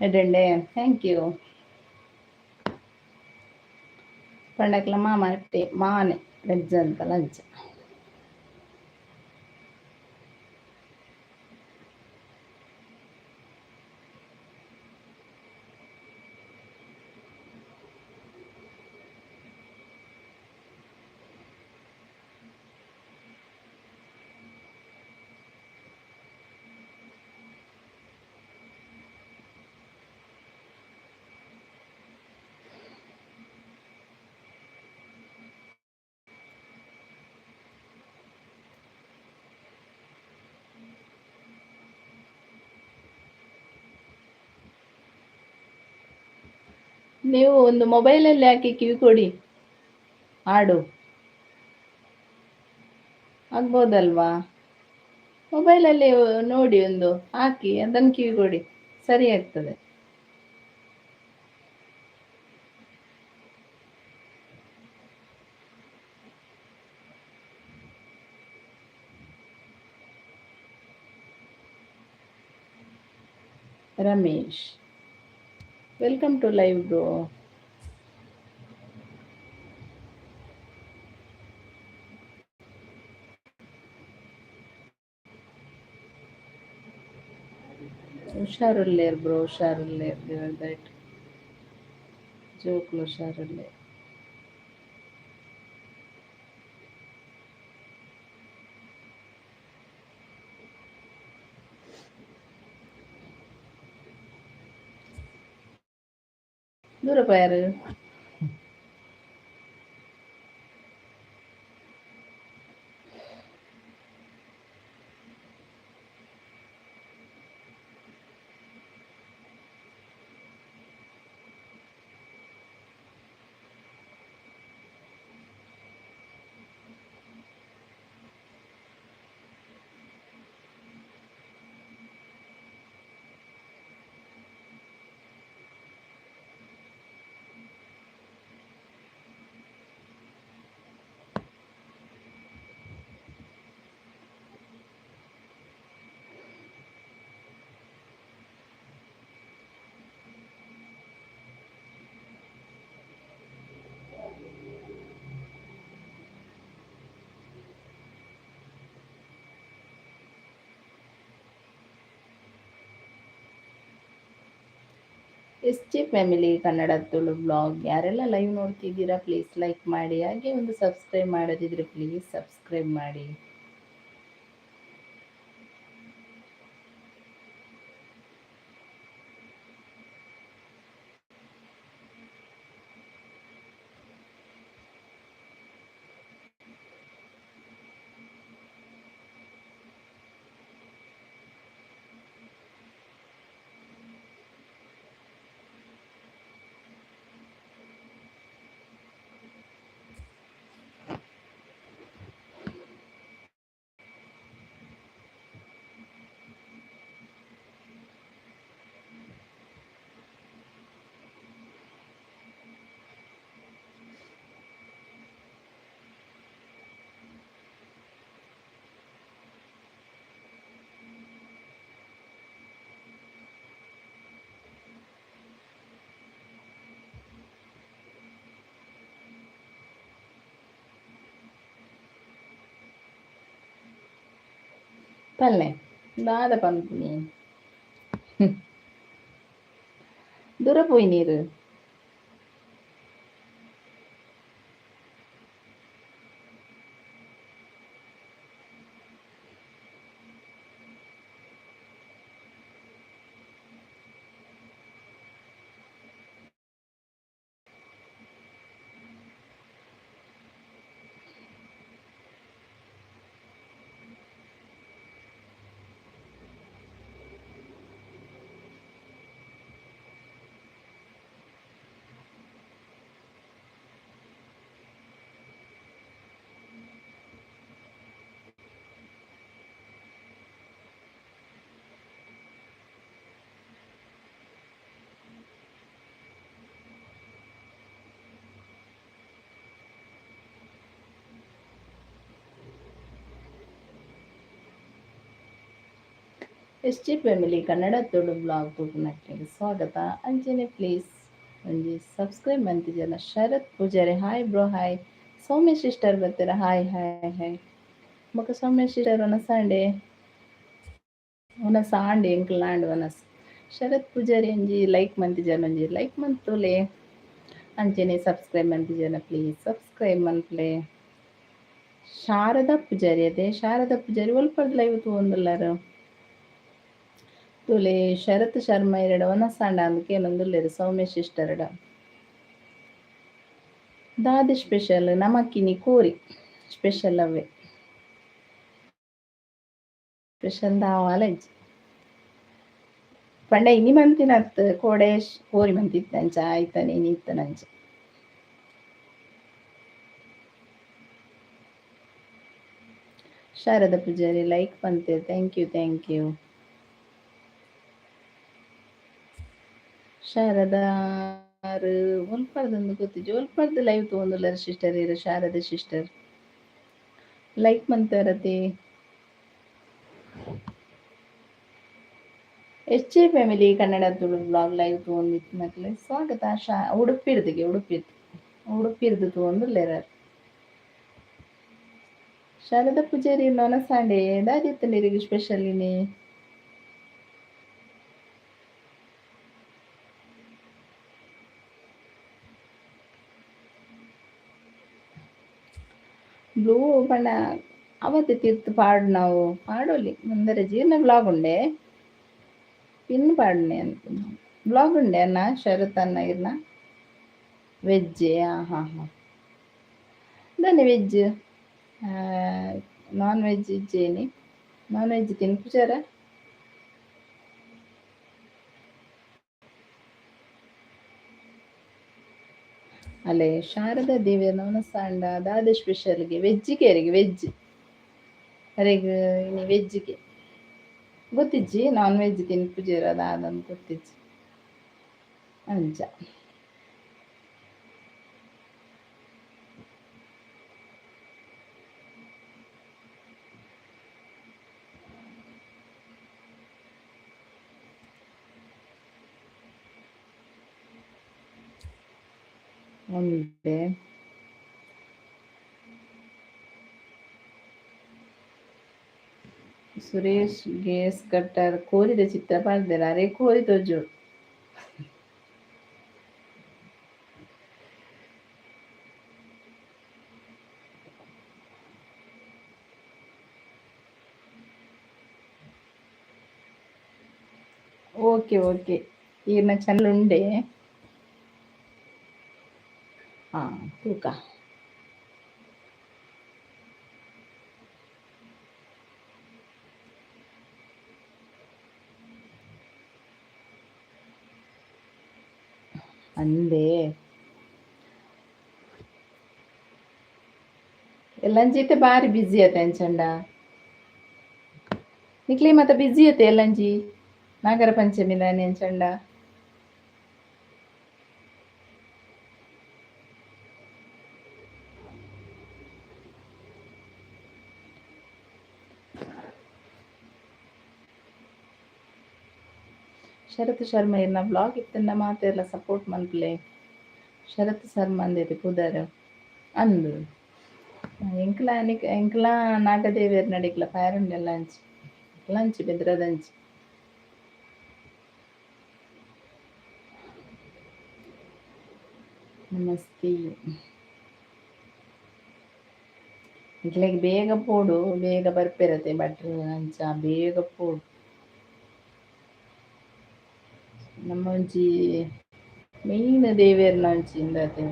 ಎಡ್ಡೆ thank you. ಪಂಡಕ್ಲ ಮಾಮ ಮಾನೆ ವೆಜ್ ಅಂತ ಲಂಚ. ನೀವು ಒಂದು ಮೊಬೈಲಲ್ಲಿ ಹಾಕಿ ಕಿವಿ ಕೊಡಿ, ಹಾಡು ಆಗ್ಬೋದಲ್ವಾ? ಮೊಬೈಲಲ್ಲಿ ನೋಡಿ ಒಂದು ಹಾಕಿ ಅದನ್ನು ಕಿವಿ ಕೊಡಿ, ಸರಿ ಆಗ್ತದೆ. Ramesh welcome to live bro. ಹುಷಾರುಲ್ಲೇರ್ bro, ಹುಷಾರುಲ್ಲೇರ್ that ಜೋಕ್ಲು ಹುಷಾರುಲ್ಲೇರ್. ದೂರ ಪೋಯಾರು. S J family Kannada Tulu blog ಯಾರೆಲ್ಲ ಲೈವ್ ನೋಡ್ತಿದ್ದೀರಾ ಪ್ಲೀಸ್ ಲೈಕ್ ಮಾಡಿ, ಹಾಗೆ ಒಂದು ಸಬ್ಸ್ಕ್ರೈಬ್ ಮಾಡದಿದ್ದರೆ ಪ್ಲೀಸ್ ಸಬ್ಸ್ಕ್ರೈಬ್ ಮಾಡಿ. ಪಲ್ಲೆ ದಾದ ಪನ್ಪುನಿ ದೂರ ಪೋಯಿ ನೀರು. S G family Kannada Tulu blog ತೂಪುನಕ್ಲೆಗ್ ಸ್ವಾಗತ. ಅಂಚನೆ ಪ್ಲೀಸ್ ಒಂಜಿ ಸಬ್ಸ್ಕ್ರೈಬ್ ಮಂತಿಜನ. Sharath Pujari hi bro hi. Soumya sister ಬತ್ತೆರ hi hi hi. ಬೊಕ ಸೌಮ್ಯ ಸಿಸ್ಟರ್ ವನಸಾಂಡೆ ವನಸಾಂಡೆ ಎಂಕ್ಲಾಂಡ್ ವನಸ್. ಶರತ್ ಪೂಜಾರಿ ಒಂಜಿ ಲೈಕ್ ಮಂತಿಜನ ಒಂಜಿ ಲೈಕ್ ಮಂತುಲೆ. ಅಂಚನೆ ಸಬ್ಸ್ಕ್ರೈಬ್ ಮಂತಿಜನ ಪ್ಲೀಸ್ ಸಬ್ಸ್ಕ್ರೈಬ್ ಮನ್ಪುಲೆ. ಶಾರದಾ ಪೂಜಾರಿ ಅದೇ ಶಾರದಾ ಪೂಜಾರಿ ಒಲ್ಪರ್ದ್ ಲೈವ್ ತೂವೊಂದುಲ್ಲೆರ್. ತೂಲೆ ಶರತ್ ಶರ್ಮ ಇರೆಡ ವನಸಾಂಡ ಅಂದ್ ಕೇನೊಂದುಲ್ಲೆರ್ ಸೌಮ್ಯ ಸಿಸ್ಟರ್ಡ. ದಾದೆ ಸ್ಪೆಷಲ್ ನಮಕಿನಿ ಕೋರಿ ಸ್ಪೆಷಲ್ ಅವೇ ಸ್ಪೆಷಲ್ ದಾವಾಲ ಇಜ್ಜಿ. ಪಂಡ ಇನಿ ಮಂತಿನತ್ ಕೋಡೆ ಕೋರಿ ಮಂತಿತ್ತಂಚ ಆಯ್ತಾನೆ ಇನಿ ಇತ್ತನಂಚ. ಶಾರದಾ ಪೂಜಾರಿ ಲೈಕ್ ಪಂತೆ thank you thank you. ಶಾರದಾರು ಒಲ್ಪರ್ದೊಂದು ಗೊತ್ತಿಜ್ಜಿ ಒಲ್ಪರ್ದು ಲೈವ್ ತೂವೊಂದುಲ್ಲೆರ್ ಸಿಸ್ಟರ್ ಇರ್ ಶಾರದಾ ಸಿಸ್ಟರ್ ಲೈಕ್ ಮಂತರತೆ. S J family Kannada Tulu blog live ತೂವೊಂದಿತ್ತಿನಕ್ಲೆ ಸ್ವಾಗತ. ಶಾ ಉಡುಪಿರ್ದಿಗೆ ಉಡುಪಿರ್ದು ಉಡುಪಿರ್ದು ತೂವೊಂದುಲ್ಲೆರ್. ಶಾರದಾ ಪೂಜಾರಿ ವನಸಾಂಡೆ ದಾದಿತ್ತುಂಡು ಇರೆಗ್ ಸ್ಪೆಷಲ್ ಇನಿ. ಬ್ಲೂ ಪಂಡ ಅವತ್ತೆ ತಿರ್ತ್ ಪಾಡುನವು ಪಾಡೊಲಿ ಮುಂದರೆ ಜೀರ್ಣ ಬ್ಲಾಗ್ ಉಂಡೆ ಪಿನ್ ಪಾಡುನೆ ಅನ್ಪುನ ಬ್ಲಾಗ್ ಉಂಡೆ ಅನ್ನ ಶರತ್ ಅನ್ನ ಇರ್ನ ವೆಜ್ ಹಾಂ ಹಾಂ ಹಾಂ ದಾನೆ ವೆಜ್ ನಾನ್ ವೆಜ್ ಇಜ್ಜೇನಿ ನಾನ್ ವೆಜ್ ತಿನ್ಪುಜರ. ಅಲ್ಲೇ ಶಾರದಾ ದೇವಿಯರ್ನ ವನಸಾಂಡ ದಾದೆ ಸ್ಪೆಷಲ್ಗೆ ವೆಜ್ಜಿಗೆ ಅರೆಗೆ ವೆಜ್ ಅರೆಗ್ ಇನಿ ವೆಜ್ಗೆ ಗೊತ್ತಿಜ್ಜಿ ನಾನ್ ವೆಜ್ ತಿನ್ಪುಜೆರ್ ದಾದಂದ್ ಗೊತ್ತಿಜ್ಜಿ ಅಂಚ. ಉಂಡೆ ಸುರೇಶ್ ಗೇಸ್ ಕಟ್ಟರ್ ಕೋರಿದ ಚಿತ್ರ ಪಾಡ್ದೆರ್ ಅರೆ ಕೋರಿ ತೋಜೊಡು. ಓಕೆ ಓಕೆ ಈರ್ನ ಚಾನಲ್ ಉಂಡೆ ಹಾಂ ತೂಕ. ಅಂದೆ ಎಲ್ಲಂಜಿ ಇತ್ತೆ ಬಾರಿ ಬ್ಯುಸಿ ಅತೆ ಅಂಚಂಡ ನಿಕ್ಲೆ ಮಾತ ಬ್ಯುಸಿ ಅತೆ ಎಲ್ಲಂಜಿ ನಾಗರ ಪಂಚಮಿ ದಾನಿ ಅಂಚಂಡ. ಶರತ್ ಶರ್ಮ ಇರ್ನ ಬ್ಲಾಗ್ ಇತ್ತಂಡ ಮಾತೆರ್ಲ ಸಪೋರ್ಟ್ ಮನ್ಪುಲೆ. ಶರತ್ ಶರ್ಮ ಅಂದೇತಿ ಪುದರ್ ಅಂದು ಎಂಕ್ಲ ಎಂಕ್ಲ ನಾಗದೇವೆರ್ ನಡಿಕ್ಲ ಫೈರ್ ಉಂಡೆಲ್ಲ ಅಂಚಿ. ಲಂಚ್ ಬೆದ್ರದಂಚಿ. ನಮಸ್ತೆ. ಇಟ್ಲೆಗ್ ಬೇಗ ಪೋಡು, ಬೇಗ ಬರ್ಪೆರತೆ ಭಟ್ರು ಅಂಚ ಬೇಗ ಪೋಡು. ನಮ್ಮ ಒಂಜಿ ಮೇನ್ ದೇವೆರ್ನ ಒಂಜಿ ಇಂದತೆ.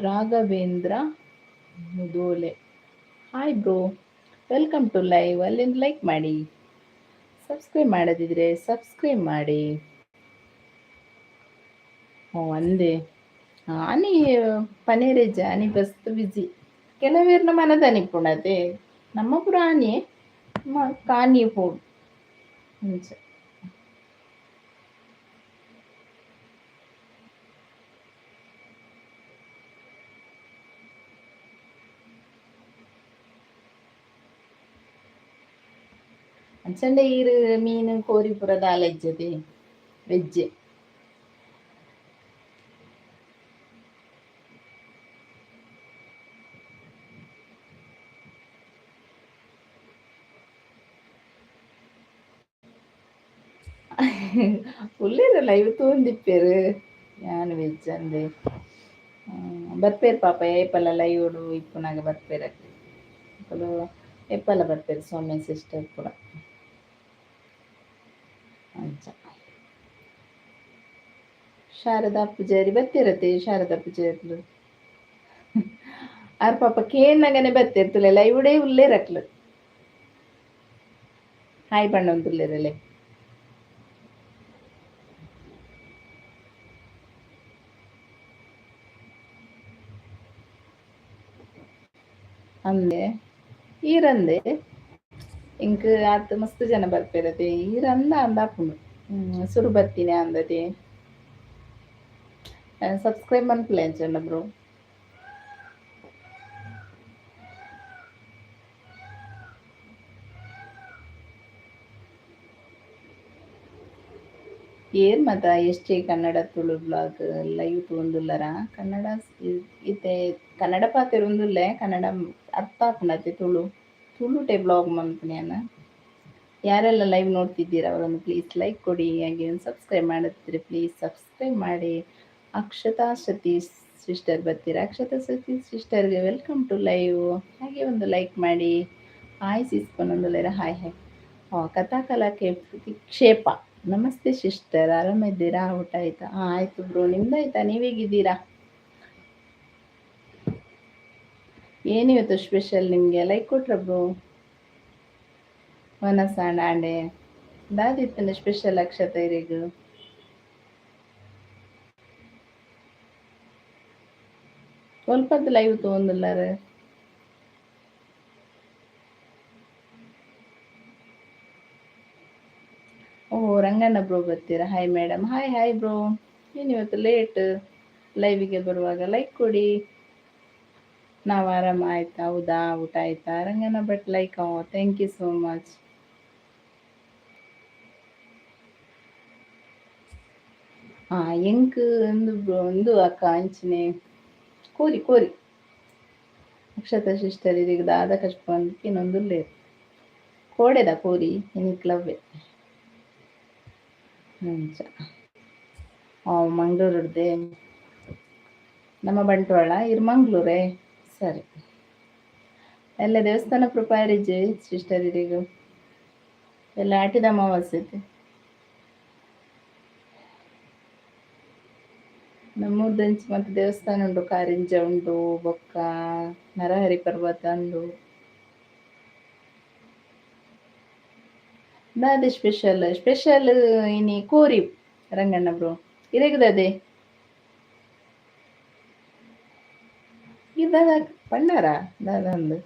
Raghavendra Mudhole, hi bro, welcome to live. ಅಲ್ಲಿಂದ ಲೈಕ್ ಮಾಡಿ, ಸಬ್ಸ್ಕ್ರೈಬ್ ಮಾಡದಿದ್ರೆ ಸಬ್ಸ್ಕ್ರೈಬ್ ಮಾಡಿ. ಓ ಅಂದೆ ಆನಿ ಪನೇರೆಜ್ಜ ಆನಿ ಬಸ್ತ್ ಬಿಜಿ. ಕೆಲವೇರ್ನ ಮನದನಿಪ್ಪುಂಡತೆ, ನಮ್ಮ ಪುರ ಆನಿ ಕಾನಿ ಪೋಡು ಅಂಚ. ಅಂಚಂಡ ಈರು ಮೀನು ಕೋರಿ ಪೂರ ದಾಲ ಇಜ್ಜತೆ, ವೆಜ್. ಉಲ್ಲೇರ ಲೈವ್ ತೂಂದಿಪ್ಪೆರ್ ಯಾನ್ ವೆಜ್ ಅಂದೆ. ಬರ್ಪೇರ್ ಪಾಪ ಏಪಲ ಲೈವ್ ಇಪ್ಪುನಾಗ ಬರ್ಪೇರ್ ಅಕ್ಲು, ಏಪಲ ಬರ್ಪೇರ್ ಸೌಮ್ಯ ಸಿಸ್ಟರ್ ಪೂರ ಅಂಚ. ಶಾರದಾ ಪೂಜಾರಿ ಬತ್ತಿರತೆ, ಶಾರದಾ ಪೂಜಾರಿ ಆರ್ ಪಾಪ ಕೇನ್ನಗನೆ ಬತ್ತಿರ್ತುಲೆ, ಲೈವುಡೇ ಉಲ್ಲೇರ್ ಅಕ್ಲು. ಹಾಯ್ ಪಂಡೊಂದುಲ್ಲೆರಲೆ. ಅಂದೆ ಈರಂದೆ ಇಂಕ್ ಆತ್ ಮಸ್ತ್ ಜನ ಬರ್ಪೆರತೆ, ಈರಂದ ಅಂದಾಪುಂಡು ಸುರು ಬತ್ತೀನಿ ಅಂದತೆ. Subscribe ಮನ್ಪುಲೆ ಅಂಚಂಡ bro. ಏರ್ ಮತ ಎಷ್ಟೇ ಕನ್ನಡ ತುಳು ಬ್ಲಾಗ್ ಲೈವ್ ತೂವೊಂದುಲ್ಲರ. ಕನ್ನಡ ಇತ್ತೆ ಕನ್ನಡ ಪಾತೆರೊಂದುಲ್ಲೆ, ಕನ್ನಡ ಅರ್ಥ ಆಪುಂಡತೆ. ತುಳು ತುಳುಟೆ ಬ್ಲಾಗ್ ಮನ್ಪುನಿ ಯಾನ್. ಯಾರೆಲ್ಲ ಲೈವ್ ನೋಡ್ತಿದ್ದೀರಾ ಅವರೊಂದು ಪ್ಲೀಸ್ ಲೈಕ್ ಕೊಡಿ, ಹಾಗೆ ಒಂದು ಸಬ್ಸ್ಕ್ರೈಬ್ ಮಾಡದಿದ್ರೆ ಪ್ಲೀಸ್ ಸಬ್ಸ್ಕ್ರೈಬ್ ಮಾಡಿ. ಅಕ್ಷತಾ ಸತೀಶ್ ಸಿಸ್ಟರ್ ಬರ್ತೀರಾ, Akshatha Satish ಸಿಸ್ಟರ್ಗೆ welcome to live. ಹಾಗೆ ಒಂದು ಲೈಕ್ ಮಾಡಿ. ಹಾಯ್ ಸಿಸ್ಕೊಂಡೊಂದುಲ್ಲೆರ, ಹಾಯ್ ಹಾಯ್. ಕಥಾಕಲಾ ಕ್ಷೇಪ, ನಮಸ್ತೆ ಸಿಸ್ಟರ್, ಆರಾಮಿದ್ದೀರಾ? ಊಟ ಆಯ್ತಾ? ಹಾಂ ಆಯಿತು ಬ್ರೋ, ನಿಮ್ದಾಯ್ತಾ? ನೀವು ಹೇಗಿದ್ದೀರಾ? ಏನಿವತ್ತು ಸ್ಪೆಷಲ್ ನಿಮಗೆ? ಲೈಕ್ ಕೊಟ್ರ ಬ್ರೋ? ವನಸಾಂಡ ಆಂಡೆ ದಾದಿತ್ತನ ಸ್ಪೆಷಲ್ ಅಕ್ಷತ ಇರೆಗ್? ಒಲ್ಪದ ಲೈವ್ ತೂವೊಂದುಲ್ಲರ್? ಓ ರಂಗಣ್ಣ ಬ್ರೋ ಬರ್ತೀರಾ? Hi madam. Hi hi bro, ಏನಿವತ್ತು ಲೇಟ್ ಲೈವಿಗೆ ಬರುವಾಗ? ಲೈಕ್ ಕೊಡಿ. ನಾವು ಆರಾಮ ಆಯ್ತಾ? ಹೌದಾ, ಊಟ ಆಯ್ತಾ Ranganna Bhat? Like, thank you so much. ಎಂಕ್ ಒಂದು ಒಂದು ಅಕ್ಕ ಅಂಚನೆ ಕೋರಿ ಕೋರಿ ಅಕ್ಷತ ಸಿಸ್ಟರ್ ಇದೀಗ ದಾದ ಕಷ್ಟ ಇನ್ನೊಂದುಲ್ಲೇರು ಕೋಡೆದ ಕೋರಿ ಎನಿಕ್ಲವ್ವೆ ಅಂಚ. ಮಂಗಳೂರುಡ್ದೆ ನಮ್ಮ ಬಂಟ್ವಾಳ, ಇರ್ ಮಂಗಳೂರೇ? ಸರಿ. ಎಲ್ಲ ದೇವಸ್ಥಾನ ಕೃಪಾರಿಜೆ ಸಿಸ್ಟರ್ ಇರಿಗ? ಎಲ್ಲ ಆಟಿದ ಅಮಾವಾಸ್ಯೆ. ನಮ್ಮೂರ್ದಂಚಿ ಮತ್ತೆ ದೇವಸ್ಥಾನ ಉಂಟು, ಕಾರಿಂಜ ಉಂಟು, ಬೊಕ್ಕ ನರಹರಿ ಪರ್ವತ ಉಂಡು. ದಾದೆ ಸ್ಪೆಷಲ್? ಸ್ಪೆಷಲ್ ಇನಿ ಕೋರಿ ರಂಗಣ್ಣ ಬ್ರೋ, ಇರೆಗ್ ದಾದೆ? ಇದಾದ ಪಣ್ಣಾರ ದಾದ ಅಂದು?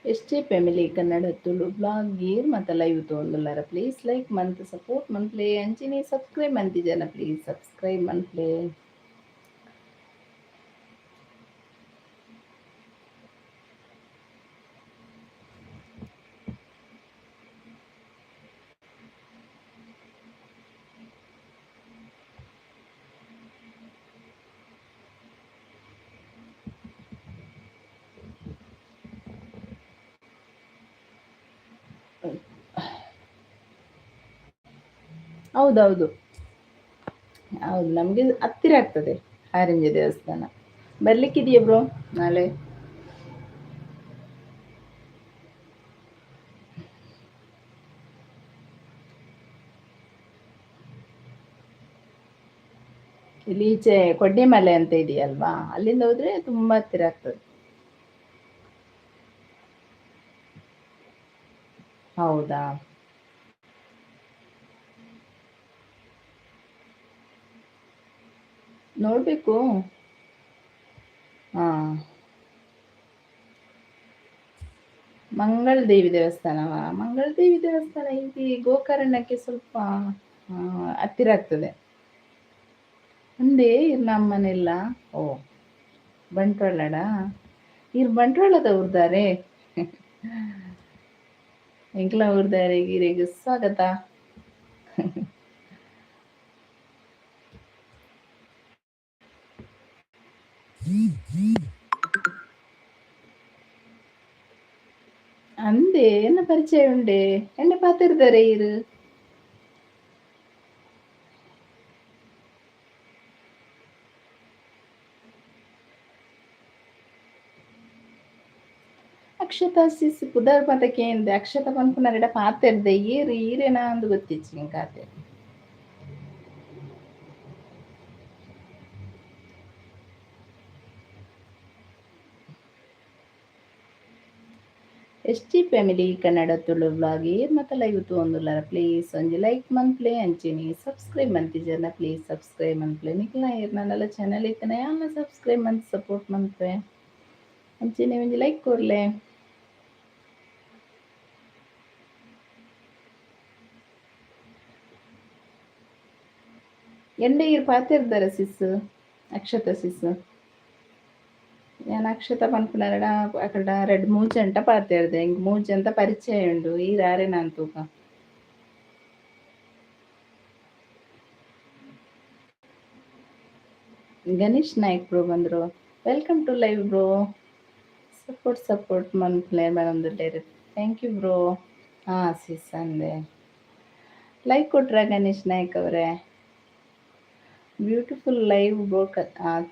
S J family Kannada Tulu blog gear ಮತ್ತು ಲೈವ್ ತೊಗೊಂಡುಲ್ಲಾರ ಪ್ಲೀಸ್ ಲೈಕ್ ಮಂತ್ ಸಪೋರ್ಟ್ ಮನ್ಪ್ಲೆ ಅಂಚಿನೆ ಸಬ್ಸ್ಕ್ರೈಬ್ ಮಂತಿಜನ ಪ್ಲೀಸ್ ಸಬ್ಸ್ಕ್ರೈಬ್ ಮನ್ಪ್ಲೆ. ಹೌದೌದು ಹೌದು, ನಮಗೆ ಹತ್ತಿರ ಆಗ್ತದೆ ಹಾರಿಂಜೆ ದೇವಸ್ಥಾನ. ಬರ್ಲಿಕ್ಕಿದೆಯಾ ಬ್ರೋ ನಾಳೆ? ಇಲ್ಲಿ ಈಚೆ ಕೊಡ್ಡಿಮಲೆ ಅಂತ ಇದೆಯಲ್ವಾ, ಅಲ್ಲಿಂದ ಹೋದ್ರೆ ತುಂಬಾ ಹತ್ತಿರ ಆಗ್ತದೆ. ಹೌದಾ? ನೋಡಬೇಕು. ಹಾಂ, ಮಂಗಳದೇವಿ ದೇವಸ್ಥಾನವಾ? ಮಂಗಳದೇವಿ ದೇವಸ್ಥಾನ ಇಲ್ಲಿ ಗೋಕರ್ಣಕ್ಕೆ ಸ್ವಲ್ಪ ಹತ್ತಿರ ಆಗ್ತದೆ. ಒಂದೇ ನಮ್ಮನೆಲ್ಲ. ಓ, ಬಂಟ್ವಾಳಡ? ಇರ್ ಬಂಟ್ವಾಳದ ಊರ್ದಾರೆ? ಎಂಕ್ಲ ಊರ್ದಾರೆ. ಈರೆಗ್ ಸ್ವಾಗತ. ಅಂದೆ ಎನ್ನ ಪರಿಚಯ ಉಂಡೆ? ಎಣ್ಣೆ ಪಾತಿರ್ದಾರೆ ಇರು? ಅಕ್ಷತಾ ಸಿಸ್ ಪುದರ್ ಪದಕೇಂದೆ ಅಕ್ಷತಾ ಪನ್ಪುನರೆಡ ಪಾತೆರ್ದೆ ಏರು ಈರೇನಾ ಅಂದ್ ಗೊತ್ತಿಜ್ಜಿ ಎಂಕಾತೆ. S G family Kannada Tulu vlog ಏರ್ ಮತ್ತು ಲೈವ್ ತೂವೊಂದುಲ್ಲಾರ ಪ್ಲೀಸ್ ಒಂಜಿ ಲೈಕ್ ಮನ್ಪ್ಲೆ, ಅಂಚೆನೆ ಸಬ್ಸ್ಕ್ರೈಬ್ ಮಂತಿಜರ್ನ ಪ್ಲೀಸ್ ಸಬ್ಸ್ಕ್ರೈಬ್ ಮನ್ಪ್ಲೆ. ನಿಕ್ಲ ಏರ್ನಲ ಚಾನಲ್ ಇತ್ತನ ಯಾಲ್ನ ಸಬ್ಸ್ಕ್ರೈಬ್ ಮಂತ್ ಸಪೋರ್ಟ್ ಮನ್ಪೆ. ಅಂಚೆನೆ ಒಂಜಿ ಲೈಕ್ ಕೊರ್ಲೆ. ಎಂಡೆ ಈರ್ ಪಾತೆರ್ದಾರ ಸಿಸ್ ಅಕ್ಷತಾ ಸಿಸ್? ಯಾನ್ ಅಕ್ಷತಾ ಪನ್ಪುನರೆಡ ಅಕಲ್ಡ ರಡ್ಡ್ ಮೂಜಂಟ ಪಾತೆರ್ದೆ, ಎಂಕ್ ಮೂಜಂತ ಪರಿಚಯ ಉಂಡು. ಈರ್ ಆರೆನ ತೂಕ. ಗಣೇಶ್ ನಾಯ್ಕ್ ಬ್ರೋ ಬಂದ್ರು. Welcome to live bro. Support support ಮನ್ಪುಲೆ ಬರೊಂದುಲ್ಲೆರ್. Thank you bro. ಹಾಂ ಸಿಸ್ ಅಂದೆ. ಲೈಕ್ ಕೊಟ್ರ ಗಣೇಶ್ ನಾಯ್ಕ್ ಅವರೇ? Beautiful live bro.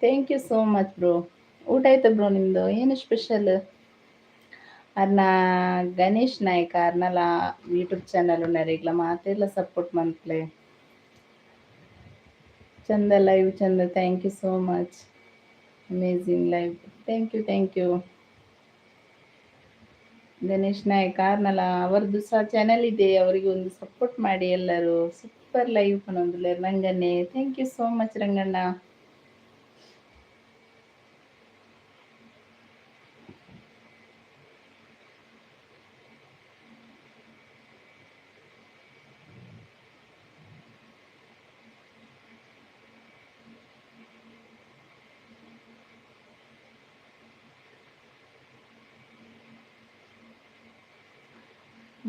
Thank you so much bro. ಊಟ ಆಯ್ತಾ ಬ್ರೋ ನಿಮ್ಮದು? ಏನು ಸ್ಪೆಷಲ್? ಅರ್ನ ಗಣೇಶ್ ನಾಯ್ಕ ಅರ್ನಲ ಯೂಟ್ಯೂಬ್ ಚಾನಲ್ ಉನ್ನರಿಗ್ಲ ಮಾತೆರ್ಲ ಸಪೋರ್ಟ್ ಮನ್ಪುಲೆ. ಚಂದ ಲೈವ್ ಚಂದ. Thank you so much. Amazing live. Thank you thank you. Ganesh Naik ಆರ್ನಲ ಅವರದ್ದು ಸಹ ಚಾನಲ್ ಇದೆ, ಅವರಿಗೆ ಒಂದು ಸಪೋರ್ಟ್ ಮಾಡಿ ಎಲ್ಲರೂ. ಸೂಪರ್ ಲೈವ್ ಪನೊಂದುಲ್ಲೆರ್ ರಂಗಣ್ಣೆ. Thank you so much Ranganna.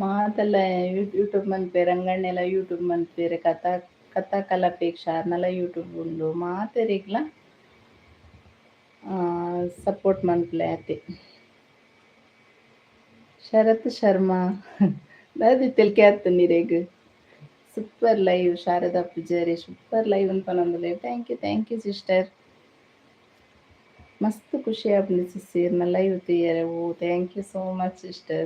ಮಾತೆಲ್ಲ ಯೂಟ್ಯೂಬ್ ಮನ್ಪೆರ್, ರಂಗಣ್ಣೆಲ ಯೂಟ್ಯೂಬ್ ಮನ್ಪೆರ್, ಕಥಾ ಕಥಾ ಕಲಾಪೇಕ್ಷ ಅರ್ನಲ ಯೂಟ್ಯೂಬ್ ಉಂಡು. ಮಾತೆರೆಗ್ಲ ಸಪೋರ್ಟ್ ಮನ್ಪುಲೆ ಆತೆ. ಶರತ್ ಶರ್ಮಾ ದಾದ ತೆಲ್ಕೆ ಆತುಂಡು ಇರೆಗ್. Super live Sharada Pujari super live ಅಂತ ಪನೊಂದುಲ್ಲೆರ್. Thank you thank you sister. ಮಸ್ತ್ ಖುಷಿ ಆಪುಂಡು ಸಿಸ್ ಇರ್ನ ಲೈವ್ ತೂಯೆರೆ. Oh thank you so much sister.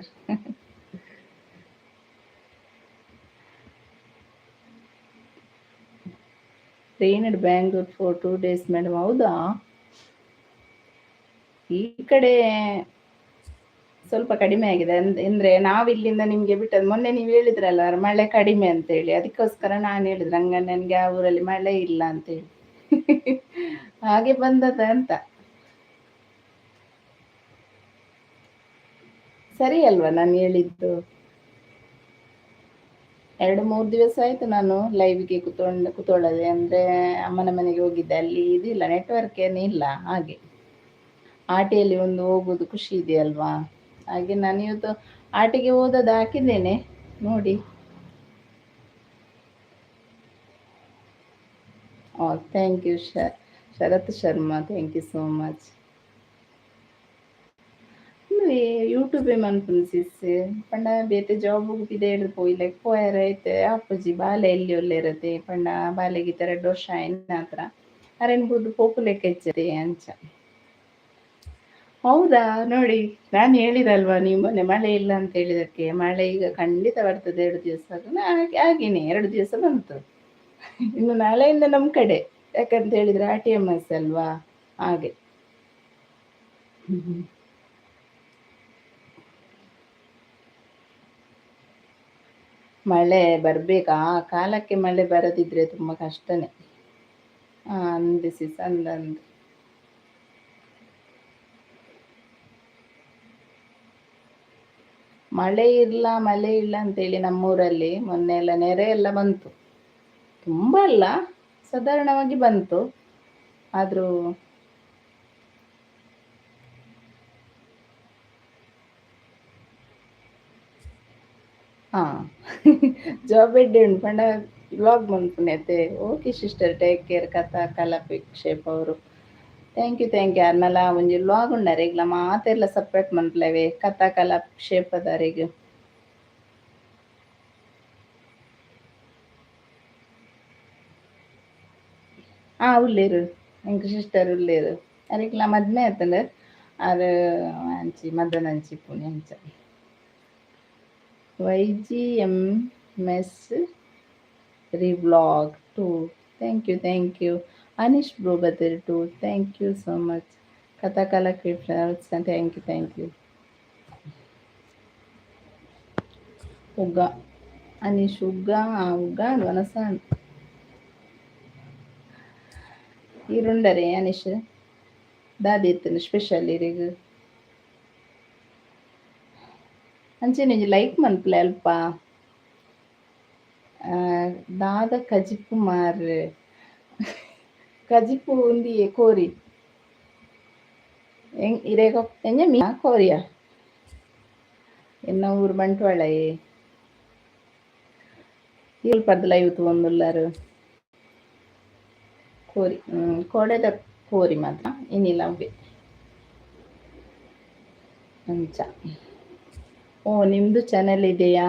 Rained Bangalore for 2 days madam. ಹೌದಾ? ಈ ಕಡೆ ಸ್ವಲ್ಪ ಕಡಿಮೆ ಆಗಿದೆ. ಅಂದ್ರೆ ನಾವು ಇಲ್ಲಿಂದ ನಿಮ್ಗೆ ಬಿಟ್ಟದ್ದು ಮೊನ್ನೆ ನೀವು ಹೇಳಿದ್ರಲ್ಲ ಮಳೆ ಕಡಿಮೆ ಅಂತ ಹೇಳಿ, ಅದಕ್ಕೋಸ್ಕರ ನಾನು ಹೇಳಿದ್ರು ಹಂಗ ನನ್ಗೆ ಆ ಊರಲ್ಲಿ ಮಳೆ ಇಲ್ಲ ಅಂತ ಹೇಳಿ. ಹಾಗೆ ಬಂದದ ಅಂತ. ಸರಿ ಅಲ್ವಾ ನಾನು ಹೇಳಿದ್ದು? 2-3 ದಿವಸ ಆಯಿತು ನಾನು ಲೈವ್ಗೆ ಕೂತ್ಕೊಳ್ಳದೆ. ಅಂದರೆ ಅಮ್ಮನ ಮನೆಗೆ ಹೋಗಿದ್ದೆ, ಅಲ್ಲಿ ಇದಿಲ್ಲ, ನೆಟ್ವರ್ಕ್ ಏನಿಲ್ಲ. ಹಾಗೆ ಆಟೆಯಲ್ಲಿ ಒಂದು ಹೋಗೋದು ಖುಷಿ ಇದೆಯಲ್ವಾ, ಹಾಗೆ ನಾನು ಇವತ್ತು ಆಟೆಗೆ ಹೋದದ್ದು ಹಾಕಿದ್ದೇನೆ ನೋಡಿ. Thank you Sharath Sharma, thank you so much. ಯೂಟ್ಯೂಬೇ ಮನ್ಪುನ ಸಿಸ್ ಪಂಡ ಬೇತೆ ಜಾಬ್ ಪಿದೆ ಪೋಯಿಲೆಕ್ ಪೋಯರ ಐತೆ ಅಪ್ಪುಜಿ ಬಾಲೆ ಎಲ್ಲಿ ಒಲ್ಲೆರತೆ ಪಂಡ ಬಾಲೆಗೆ 2 ವರ್ಷ ಆಯ್ನ ಹತ್ರ ಅರೆನ್ ಬುದ್ದು ಪೋಪುಲೆಕ್ ಹೆಚ್ಚತೆ ಅಂಚ. ಹೌದಾ ನೋಡಿ, ನಾನು ಹೇಳಿದಲ್ವಾ ನೀವು ಮೊನ್ನೆ ಮಳೆ ಇಲ್ಲ ಅಂತ ಹೇಳಿದಕ್ಕೆ. ಮಳೆ ಈಗ ಖಂಡಿತ ಬರ್ತದೆ 2 ದಿವಸ ಹಾಗೇನೆ 2 ದಿವಸ ಬಂತು. ಇನ್ನು ನಾಳೆಯಿಂದ ನಮ್ಮ ಕಡೆ, ಯಾಕಂತ ಹೇಳಿದ್ರೆ RTMS ಅಲ್ವಾ, ಹಾಗೆ. ಮಳೆ ಬರಬೇಕು, ಆ ಕಾಲಕ್ಕೆ ಮಳೆ ಬರದಿದ್ರೆ ತುಂಬ ಕಷ್ಟನೇ. ಅಂದು ಸಿಸ್ ಅಂದಂದು. ಮಳೆ ಇಲ್ಲ ಮಳೆ ಇಲ್ಲ ಅಂತೇಳಿ ನಮ್ಮೂರಲ್ಲಿ ಮೊನ್ನೆ ಎಲ್ಲ ನೆರೆ ಎಲ್ಲ ಬಂತು. ತುಂಬ ಅಲ್ಲ, ಸಾಧಾರಣವಾಗಿ ಬಂತು. ಆದರೂ ಹಾಂ ಜಾಬ್ ಎಡ್ಡೆ ಉಂಟು ಪಂಡ ವ್ಲಾಗ್ ಮನ್ಪುನೈತೆ. Okay sister, take care. ಕಥಾ ಕಲಾಪಿಕ್ಷೇಪ್ ಅವರು thank you thank you. ಅರ್ನಲ ಒಂಜಿ ವ್ಲಾಗ್ ಉಂಡಾರೆ ಈಗ್ಲ ಮಾತೆರ್ಲ ಸಪ್ರೇಟ್ ಮನ್ಪುಲವೆ ಕಥಾ ಕಲಾಕ್ಷೇಪದಾರೆಗ್. ಹಾಂ ಉಲ್ಲೇರು ಎಂಕ್ ಸಿಸ್ಟರ್ ಉಲ್ಲೇರು ಅರೆಗ್ಲ ಮದ್ಮೆ ಆತಂಡ್ ಆರ್ ಅಂಚಿ ಮದನ ಅಂಚಿ ಪುಣೆ ಅಂಚ. YGMS revlog 2, thank you thank you. Anish bro ಬದಿರ್ 2, thank you so much. Kathakala thank you thank you. ಉಗ್ಗ Anish ಉಗ್ಗ ಉಗ್ಗ ವನಸ ಈರುಂಡರೆ Anish ದಾದಿ ಇತ್ತು ಸ್ಪೆಷಲ್ ಇರಿಗ್. ಅಂಚೆನೆ ಲೈಕ್ ಮನ್ಪುಲೆ ಅಲ್ಪ. ದಾದ ಕಜಿಪು ಮಾರ್ರೆ, ಕಜಿಪು ಉಂದಿಯೆ ಕೋರಿ ಇರೇಗ ಎಂಜ ಮೀ ಕೋರಿಯ ಎನ್ನ ಊರು ಬಂಟ್ವಾಳಯೇ ಪರ್ದ ಲೈವ್ ತೂವೊಂದುಲ್ಲಾರು ಕೋರಿ ಕೋಡೆದ ಕೋರಿ ಮಾತ್ರ ಇನ್ನಿಲ್ಲ ಅವ್ವೆ ಅಂಚ. ಓ ನಿಮ್ಮದು ಚಾನೆಲ್ ಇದೆಯಾ?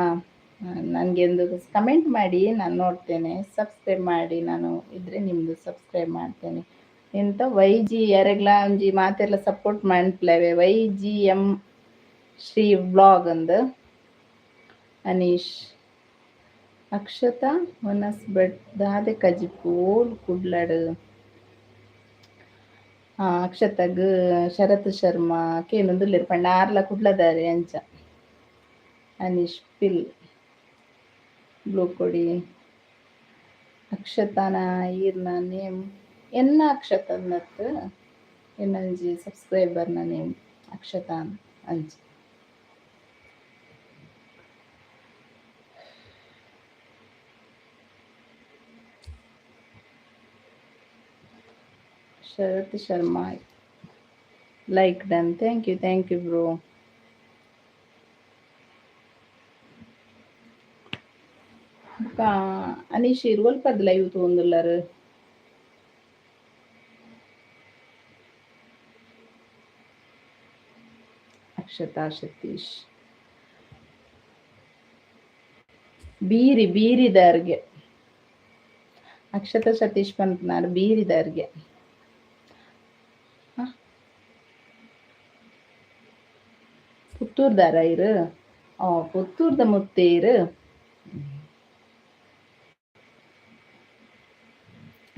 ನನಗೆ ಒಂದು ಕಮೆಂಟ್ ಮಾಡಿ, ನಾನು ನೋಡ್ತೇನೆ. ಸಬ್ಸ್ಕ್ರೈಬ್ ಮಾಡಿ, ನಾನು ಇದ್ದರೆ ನಿಮ್ಮದು ಸಬ್ಸ್ಕ್ರೈಬ್ ಮಾಡ್ತೇನೆ. ಎಂತ YG ಯಾರೆಗ್ಲ ಒಂಜಿ ಮಾತೆರ್ಲ ಸಪೋರ್ಟ್ ಮನ್ಪುಲವೆ. YGM Shri vlog ಅಂದ್. ಅನೀಶ್ ಅಕ್ಷತಾ ವನಸ್ ಭಟ್ ದಾದೆ ಕಜಿಪು ಓಲ್ ಕುಡ್ಲಡ್. ಅಕ್ಷತಗ್ ಶರತ್ ಶರ್ಮಾ ಕೇನೊಂದುಲ್ಲೆರ್ ಪಂಡ ಆರ್ಲ ಕುಡ್ಲದಾರೆ ಅಂಚ. ಅನೀಶ್ ಪಿಲ್ ಬ್ಲೂ ಕೊಡಿ. ಅಕ್ಷತಾನ ಈರ್ನ ನೇಮ್ ಎನ್ನ ಅಕ್ಷತನ್ನತ್ ಎನ್ನಂಜಿ ಸಬ್ಸ್ಕ್ರೈಬರ್ನ ನೇಮ್ ಅಕ್ಷತಾ ಅಂಚ. Sharath Sharma like done, thank you thank you bro. Anish ಇರುವಲ್ಪದ live ತೂವೊಂದುಲ್ಲಾರ್. Akshatha Satish ಬೀರಿ ಬೀರಿದಾರ್ಗೆ ಅಕ್ಷತಾ ಸತೀಶ್ ಪನ್ಪುನಾರ್ ಬೀರಿದಾರ್ಗೆ. ಪುತ್ತೂರ್ದಾರ ಇರು? ಪುತ್ತೂರ್ದ ಮುತ್ತೇರು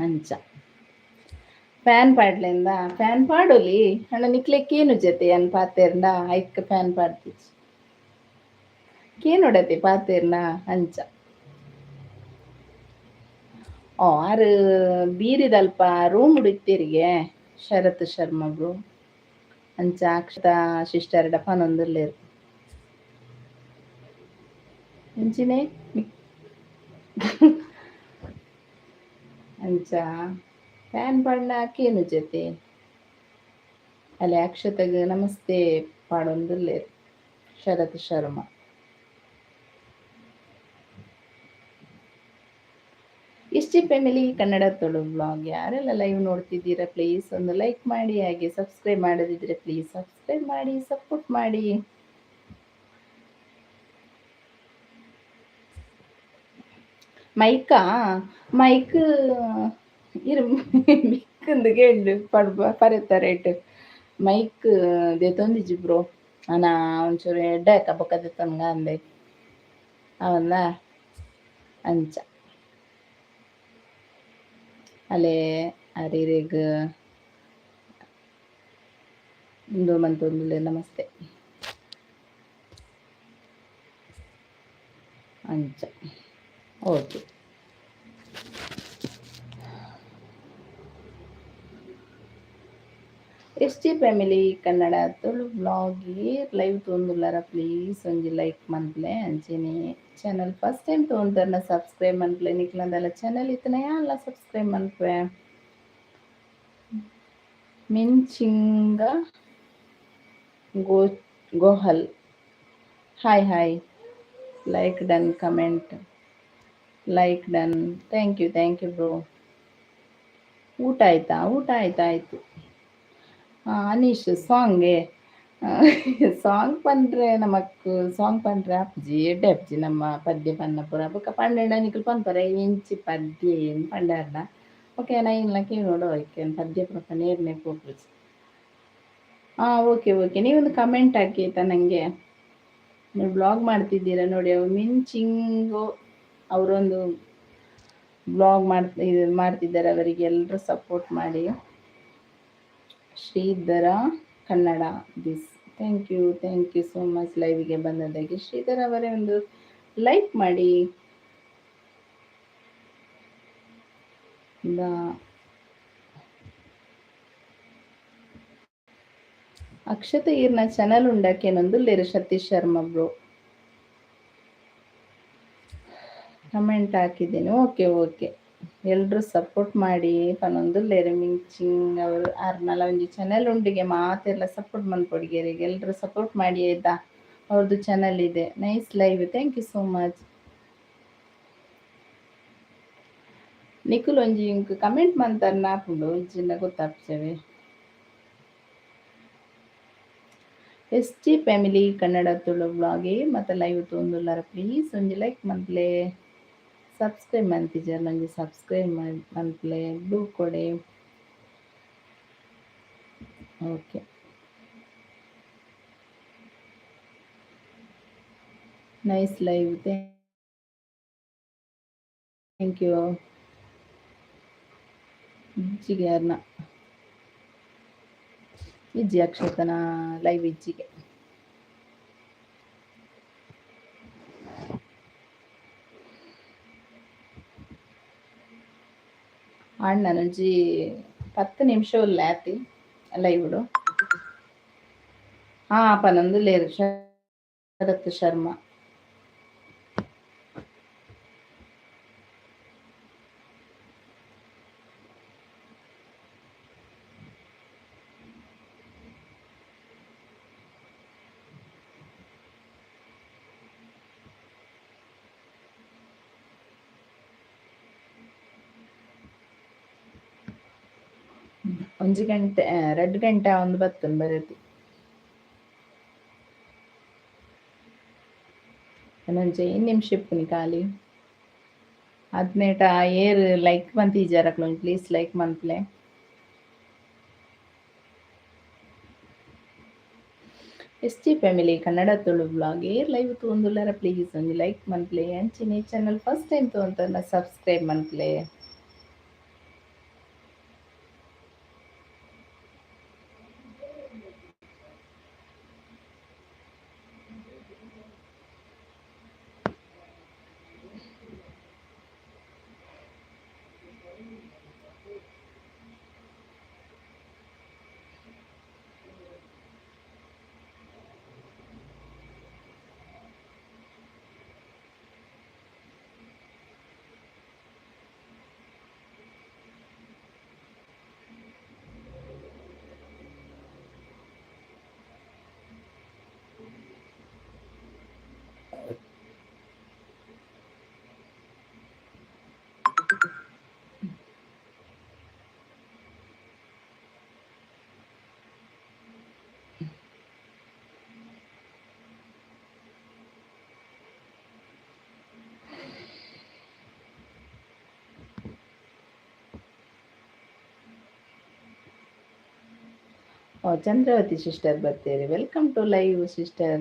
ಅಂಚ. ಫ್ಯಾನ್ ಪಾಡ್ಲೆಂದ ಫ್ಯಾನ್ ಪಾಡೊಲಿ ಅಣ್ಣ ನಿಕ್ಲೆ ಕೇನು ಜೊತೆ ಅನ್ ಪಾತೆರ್ಂಡ ಐಕ್ ಫ್ಯಾನ್ ಪಾಡ್ತಿಚ್ ಕೇನುಡತೆ ಪಾತೆರ್ನ ಅಂಚ. ಓ ಆರು ಬೀರಿದಲ್ಪ ರೂಮ್ ಇತ್ತೀರಿಗೆ ಶರತ್ ಶರ್ಮಾ ಬ್ರೋ ಅಂಚ. ಅಕ್ಷತಾ ಸಿಸ್ಟರ್ ಪನೊಂದುಲ್ಲೆರ್. ಎಂಚಿನೆ ಅಂಚ ಫ್ಯಾನ್ ಪಾಡ್ನ ಕೇನು ಜೊತೆ ಅಲ್ಲಿ ಅಕ್ಷತೆಗ್ ನಮಸ್ತೆ ಪಾಡೊಂದುಲ್ಲೆರ್ ಶರತ್ ಶರ್ಮಾ. ಇಷ್ಟಿ ಫ್ಯಾಮಿಲಿ ಕನ್ನಡ ತುಳು ಬ್ಲಾಗ್ ಯಾರೆಲ್ಲ ಲೈವ್ ನೋಡ್ತಿದ್ದೀರಾ ಪ್ಲೀಸ್ ಒಂದು ಲೈಕ್ ಮಾಡಿ, ಹಾಗೆ ಸಬ್ಸ್ಕ್ರೈಬ್ ಮಾಡದಿದ್ದರೆ ಪ್ಲೀಸ್ ಸಬ್ಸ್ಕ್ರೈಬ್ ಮಾಡಿ, ಸಪೋರ್ಟ್ ಮಾಡಿ. ಮೈಕಾ ಮೈಕ್ ಇರು ಮಿಕ್ಕಂದು ಕೇಂಡು ಪಡ್ಬ ಪರೆತ ರೇಟ್ ಮೈಕ್ ದೆತೊಂದಿಜ್ಜಿ ಬ್ರೋ. ಅನ ಒಂಚೂರು ಎಡ್ಡೆ ಬೊಕ್ಕ ದೆತ್ತೊನ್ಗ ಅಂದೆ ಅವಂದ ಅಂಚ ಅಲೆ ಅರಿರೆಗ್ ಉಂದು ಮಂತೊಂದುಲ್ಲೆರ್ ನಮಸ್ತೆ ಅಂಚ okay. S G family Kannada Tulu blog live ತೂಂದುಲ್ಲಾರ please ಒಂಜಿ ಲೈಕ್ ಮನ್ಪುಲೆ. ಅಂಚೆನೆ ಚಾನಲ್ ಫಸ್ಟ್ ಟೈಮ್ ತೂಂದರ್ನ ಸಬ್ಸ್ಕ್ರೈಬ್ ಮನ್ಪುಲೆ. ನಿಕ್ಲಂದಲ ಚಾನಲ್ ಇತ್ತನ ಯಾನ್ಲ ಸಬ್ಸ್ಕ್ರೈಬ್ ಮನ್ಪುವೆ. ಮಿಂಚಿಂಗ ಗೋ Gohal hi hi like done comment like done thank you thank you bro. ಊಟ ಆಯ್ತಾ? ಊಟ ಆಯ್ತಾ ಆಯಿತು. ಅನೀಶ್ ಸಾಂಗೆ ಸಾಂಗ್ ಪಂಡ್ರೆ ನಮಕ್ ಸಾಂಗ್ ಪಂಡ್ರೆ ಆಪುಜಿ ಎಡ್ಡೆ ಆಪುಜಿ ನಮ್ಮ ಪದ್ಯ ಪನ್ನ ಪೂರ ಬೊಕ್ಕ ಪಂಡೆಂಡ ನಿಕುಲು ಪನ್ಪರೆ ಎಂಚಿ ಪದ್ಯ ಏನು ಪಂಡರ್ಡ ಓಕೆ ನಾ ಇನ್ಲ ಕೇಳೋಡು ಓಕೆ ಪದ್ಯ ಪೂರ ನೇರ್ನೆ ಪೋಪುಜಿ. ಹಾಂ ಓಕೆ ಓಕೆ, ನೀವೊಂದು ಕಮೆಂಟ್ ಹಾಕಿ ಆಯ್ತಾ ನನಗೆ. ನೀವು ಬ್ಲಾಗ್ ಮಾಡ್ತಿದ್ದೀರಾ ನೋಡಿ, ಅವ್ರು ಮಿಂಚಿಂಗು ಅವರೊಂದು ಬ್ಲಾಗ್ ಮಾಡ್ತಿದ್ದಾರೆ, ಅವರಿಗೆ ಎಲ್ಲರೂ ಸಪೋರ್ಟ್ ಮಾಡಿ. Shridhara Kannada this thank you thank you so much ಲೈವಿಗೆ ಬಂದದ್ದಕ್ಕೆ. Shridhara ಅವರೇ ಒಂದು ಲೈಕ್ ಮಾಡಿ. ಅಕ್ಷತೆ ಈರ್ನ ಚಾನಲ್ ಉಂಡಾಕೇನೊಂದುಲ್ಲೆರ್ ಸತೀಶ್ ಶರ್ಮಾ ಬ್ರೋ. ಕಮೆಂಟ್ ಹಾಕಿದ್ದೀನಿ. ಓಕೆ ಓಕೆ, ಎಲ್ಲರೂ ಸಪೋರ್ಟ್ ಮಾಡಿ ಪನೊಂದುಲ್ಲೆರ್ ಮಿಂಚಿಂಗ್ ಅವರು ಆರ್ನಲ ಒಂಜಿ ಚಾನಲ್ ಉಂಡಿಗೆ ಮಾತೆಲ್ಲ ಸಪೋರ್ಟ್ ಮನ್ಪೊಡಿಗೆರಿಗೆ ಎಲ್ಲರೂ ಸಪೋರ್ಟ್ ಮಾಡಿ ಆಯ್ತಾ. ಅವ್ರದ್ದು ಚಾನಲ್ ಇದೆ. Nice live, thank you so much. ನಿಕುಲು ಒಂಜಿ ಇಂಕ್ ಕಮೆಂಟ್ ಮಂತರ್ನ ಆಪುಂಡು ಇಜ್ಜಿಂಡ ಗೊತ್ತಾಪ್ಜವೆ. S G family Kannada Tulu ಬ್ಲಾಗೆ ಮತ್ತು ಲೈವ್ ತೂಂದುಲ್ಲಾರ ಪ್ಲೀಸ್ ಒಂಜಿ ಲೈಕ್ ಮನ್ಪುಲೆ. ಸಬ್ಸ್ಕ್ರೈಬ್ ಮಂತಿಜರ್ ಒಂಜಿ ಸಬ್ಸ್ಕ್ರೈಬ್ ಮನ್ಪುಲೆ. ಬ್ಲೂ ಕೊಡೆ. Okay nice live, thank you. ಇಜ್ಜಿಗೆ ಅರ್ನ ಇಜ್ಜಿ ಅಕ್ಷತನ ಲೈವ್ ಇಜ್ಜಿಗೆ. ಅಣ್ಣನೊಂಜಿ 10 ನಿಮಿಷ ಉಲ್ಲೆ ಆತಿ ಲೈವ್ಡು. ಹಾಂ ಪನೊಂದುಲ್ಲೆರ್ ಶರತ್ ಶರ್ಮಾ. ಒಂಜಿ ಗಂಟೆ ರಡ್ಡ್ ಗಂಟೆ ಒಂದು ಬತ್ತುಂಡು ಬರತಿ. ಒಂಜಿ ಐನ್ ನಿಮಿಷ ಇಪ್ಪುನಿ ಖಾಲಿ. ಅದ್ನೇಟ ಏರ್ ಲೈಕ್ ಮಂತಿಜಾರ್ ಅಕ್ಲು ಪ್ಲೀಸ್ ಲೈಕ್ ಮನ್ಪುಲೆ. S G family Kannada Tulu blog ಏರ್ ಲೈವ್ ತೂಂದುಲ್ಲಾರ ಪ್ಲೀಸ್ ಒಂಜಿ ಲೈಕ್ ಮನ್ಪುಲೆ. ಅಂಚೆನೆ ಚಾನಲ್ ಫಸ್ಟ್ ಟೈಮ್ ತೂಂತರ್ನ ಸಬ್ಸ್ಕ್ರೈಬ್ ಮನ್ಪುಲೆ. ಚಂದ್ರಾವತಿ ಸಿಸ್ಟರ್ ಬತ್ತೇರಿ. Welcome to live sister.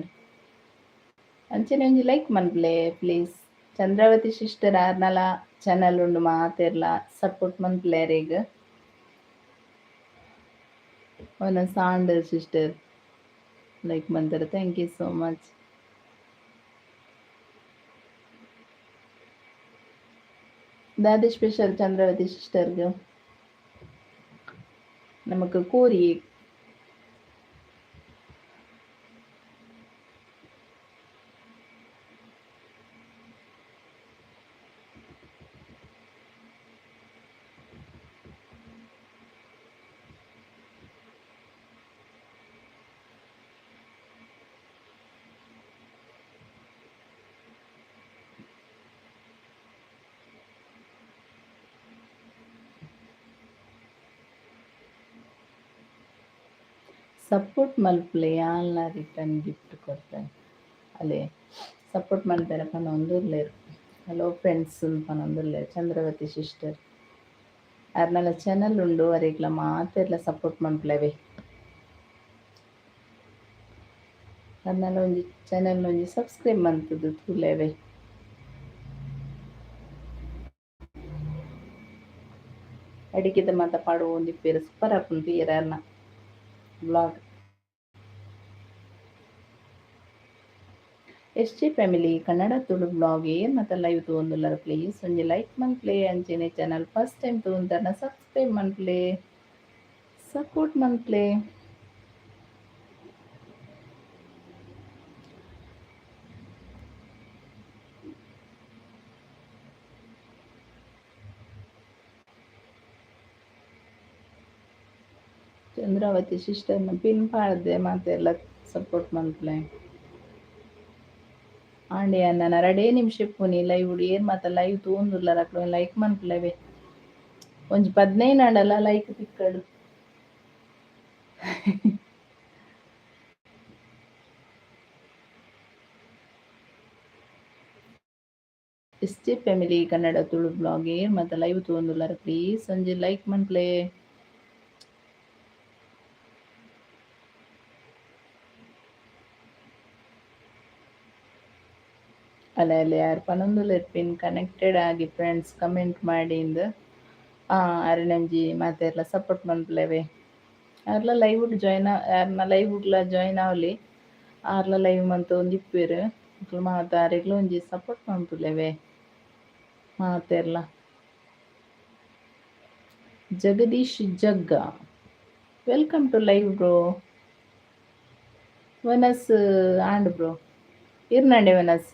ಅಂಚನೆ ಒಂಜಿ ಲೈಕ್ ಮನ್ಪುಲೆ ಪ್ಲೀಸ್. ಚಂದ್ರಾವತಿ ಸಿಸ್ಟರ್ ಆರ್ನಲ ಚಾನಲ್ ಉಂಡು, ಮಾತೆರ್ಲ ಸಪೋರ್ಟ್ ಮನ್ಪುಲೆ ಅರೆಗ್. ಅವನ ಸಾಂಡ್ ಸಿಸ್ಟರ್ ಲೈಕ್ ಮಂತಾರೆ. Thank you so much. ದಾದೆ ಸ್ಪೆಷಲ್ ಚಂದ್ರಾವತಿ ಸಿಸ್ಟರ್ಗೆ? ನಮಕ್ ಕೋರಿ. ಸಪೋರ್ಟ್ ಮಲ್ಪುಲೆ, ಯಾನ್ಲ ರಿಟರ್ನ್ ಗಿಫ್ಟ್ ಕೊರ್ಪೆ. ಅಲೆ ಸಪೋರ್ಟ್ ಮಲ್ಪೆರೆ ಪನೊಂದುಲ್ಲೆರ್. ಹಲೋ ಫ್ರೆಂಡ್ಸ್ ಪನೊಂದುಲ್ಲೆರ್ ಚಂದ್ರವತಿ ಸಿಸ್ಟರ್. ಅರ್ನಲ ಚಾನಲ್ ಉಂಡು, ಅರೆಗ್ಲ ಮಾತೆರ್ಲ ಸಪೋರ್ಟ್ ಮನ್ಪುಲೆವೆ. ಅರ್ನಲ ಒಂಜಿ ಚಾನಲ್ ಒಂಜಿ ಸಬ್ಸ್ಕ್ರೈಬ್ ಮಂತುದು ತೂಲೆವೆ. ಅಡಿಗೆದ ಮಾತ ಪಾಡುವೊಂದಿಪ್ಪೆರ್, ಸೂಪರ್ ಆಪುಂಡು ತೂಯೆರೆ ಅರ್ನ vlog. S G family Kannada Tulu vlog ಏರ್ ಮಾತ ಲೈವ್ ತೂವೊಂದುಲ್ಲರ್ ಪ್ಲೀಸ್ ಒಂಜಿ ಲೈಕ್ ಮನ್ಪುಲೆ. ಅಂಚೆನೆ ಚಾನಲ್ ಫಸ್ಟ್ ಟೈಮ್ ತೂವೊಂದರ್ನ ಸಬ್ಸ್ಕ್ರೈಬ್ ಮನ್ಪುಲೆ, ಸಪೋರ್ಟ್ ಮನ್ಪುಲೆ. ಚಂದ್ರಾವತಿ ಸಿಸ್ಟರ್ನ ಪಿನ್ ಪಾಡ್ದೆ, ಮಾತೆರ್ಲ ಸಪೋರ್ಟ್ ಮನ್ಪುಲೆ. ಆಂಡ ಯಾನ್ ರಡೇ ನಿಮಿಷ ಇಪ್ಪುನಿ ಲೈವ್. ಏರ್ ಮಾತ ಲೈವ್ ತೂವೊಂದುಲ್ಲರ್ ಅಕ್ಲು ಲೈಕ್ ಮನ್ಪುಲೆವೆ. ಒಂಜಿ 15 ಆಂಡಲ ಲೈಕ್ ತಿಕ್ಕಡ್. S J family Kannada Tulu blog ಏರ್ ಮಾತ ಲೈವ್ ತೂವೊಂದುಲ್ಲರ್ ಪ್ಲೀಸ್ ಒಂಜಿ ಲೈಕ್ ಮನ್ಪುಲೆ. ಅಲ್ಲ ಅಲ್ಲ, ಯಾರು ಪನೊಂದುಲ್ಲೆರ್ ಪಿನ್ ಕನೆಕ್ಟೆಡ್ ಆಗಿ ಫ್ರೆಂಡ್ಸ್ ಕಮೆಂಟ್ ಮಾಡಿ ಇಂದ್. ಅರೆನೊಂಜಿ ಮಾತೆರ್ಲ ಸಪೋರ್ಟ್ ಮನ್ಪುಲೆವೆ. ಆರ್ಲ ಲೈವ್ ಜಾಯ್ನ್, ಆರ್ನ ಲೈವ್ ಜಾಯ್ನ್ ಆವೊಲಿ. ಆರ್ಲ ಲೈವ್ ಮಂತೊಂದಿಪ್ಪೆರ್. ಅಕ್ಲು ಮಾತ ಅರೆಗ್ಲ ಒಂಜಿ ಸಪೋರ್ಟ್ ಮನ್ಪುಲೆವೆ ಮಾತೆರ್ಲ. Jagadish Jagga, welcome to live bro. ವನಸ್ and bro ಇರ್ನಂಡೆ ವನಸ್.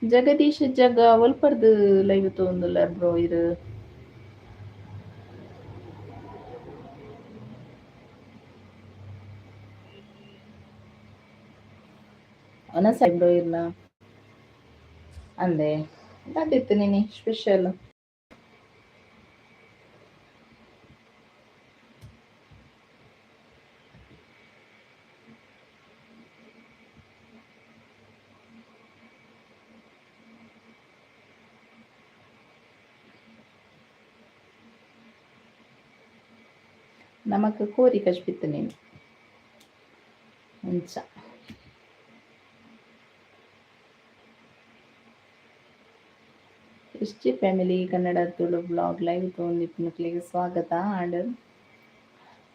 ಜಗದೀಶ್ ಜಗ್ಗ ಒಲ್ಪರ್ದು ಲೈವ್ ತೂವೊಂದುಲ್ಲರ್ ಬ್ರೋ ಇರ್? ವನಸ್ ಬ್ರೋ ಇರ್ನ ಅಂದೆ ದಾದಿತ್ತು ನಿನಿ ಸ್ಪೆಷಲ್? ನಮಕ್ ಕೋರಿ ಕಜ್ಪಿತ್ತು ನೀನು ಅಂಚ. S G family Kannada Tulu blog live ತೂವೊಂದಿಪ್ಪುನಕ್ಲೆಗ್ ಸ್ವಾಗತ. ಆಂಡ್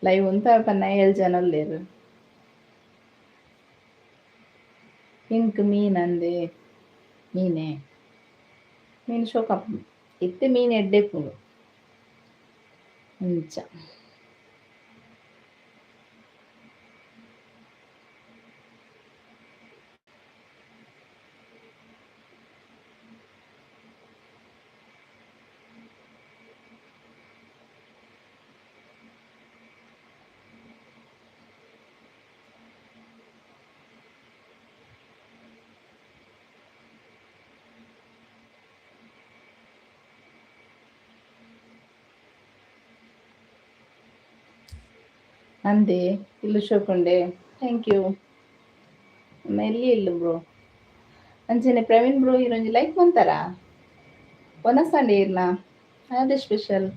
ಲೈವ್ ಉಂತ ಪನ್ನ 7 ಜನ ಉಲ್ಲೆರ್. ಇಂಕ್ ಮೀನ್ ಅಂದೆ, ಮೀನೆ ಮೀನ್ ಶೋಕಾಪುಂಡು. ಇತ್ತೆ ಮೀನ್ ಎಡ್ಡೆ ಇಪ್ಪುಂಡು ಅಂಚ. ಅಂದೆ ಇಲ್ಲು ಶೋಕುಂಡೆ, thank you. ಎಲ್ಲಿ ಇಲ್ಲು ಬ್ರೋ. ಅಂಚನೆ ಪ್ರವೀಣ್ ಬ್ರೋ ಇರೊಂಜಿ ಲೈಕ್ ಮಂತಾರ? ವನಸಂಡೆ ಇರ್ನ ಅದೇ ಸ್ಪೆಷಲ್?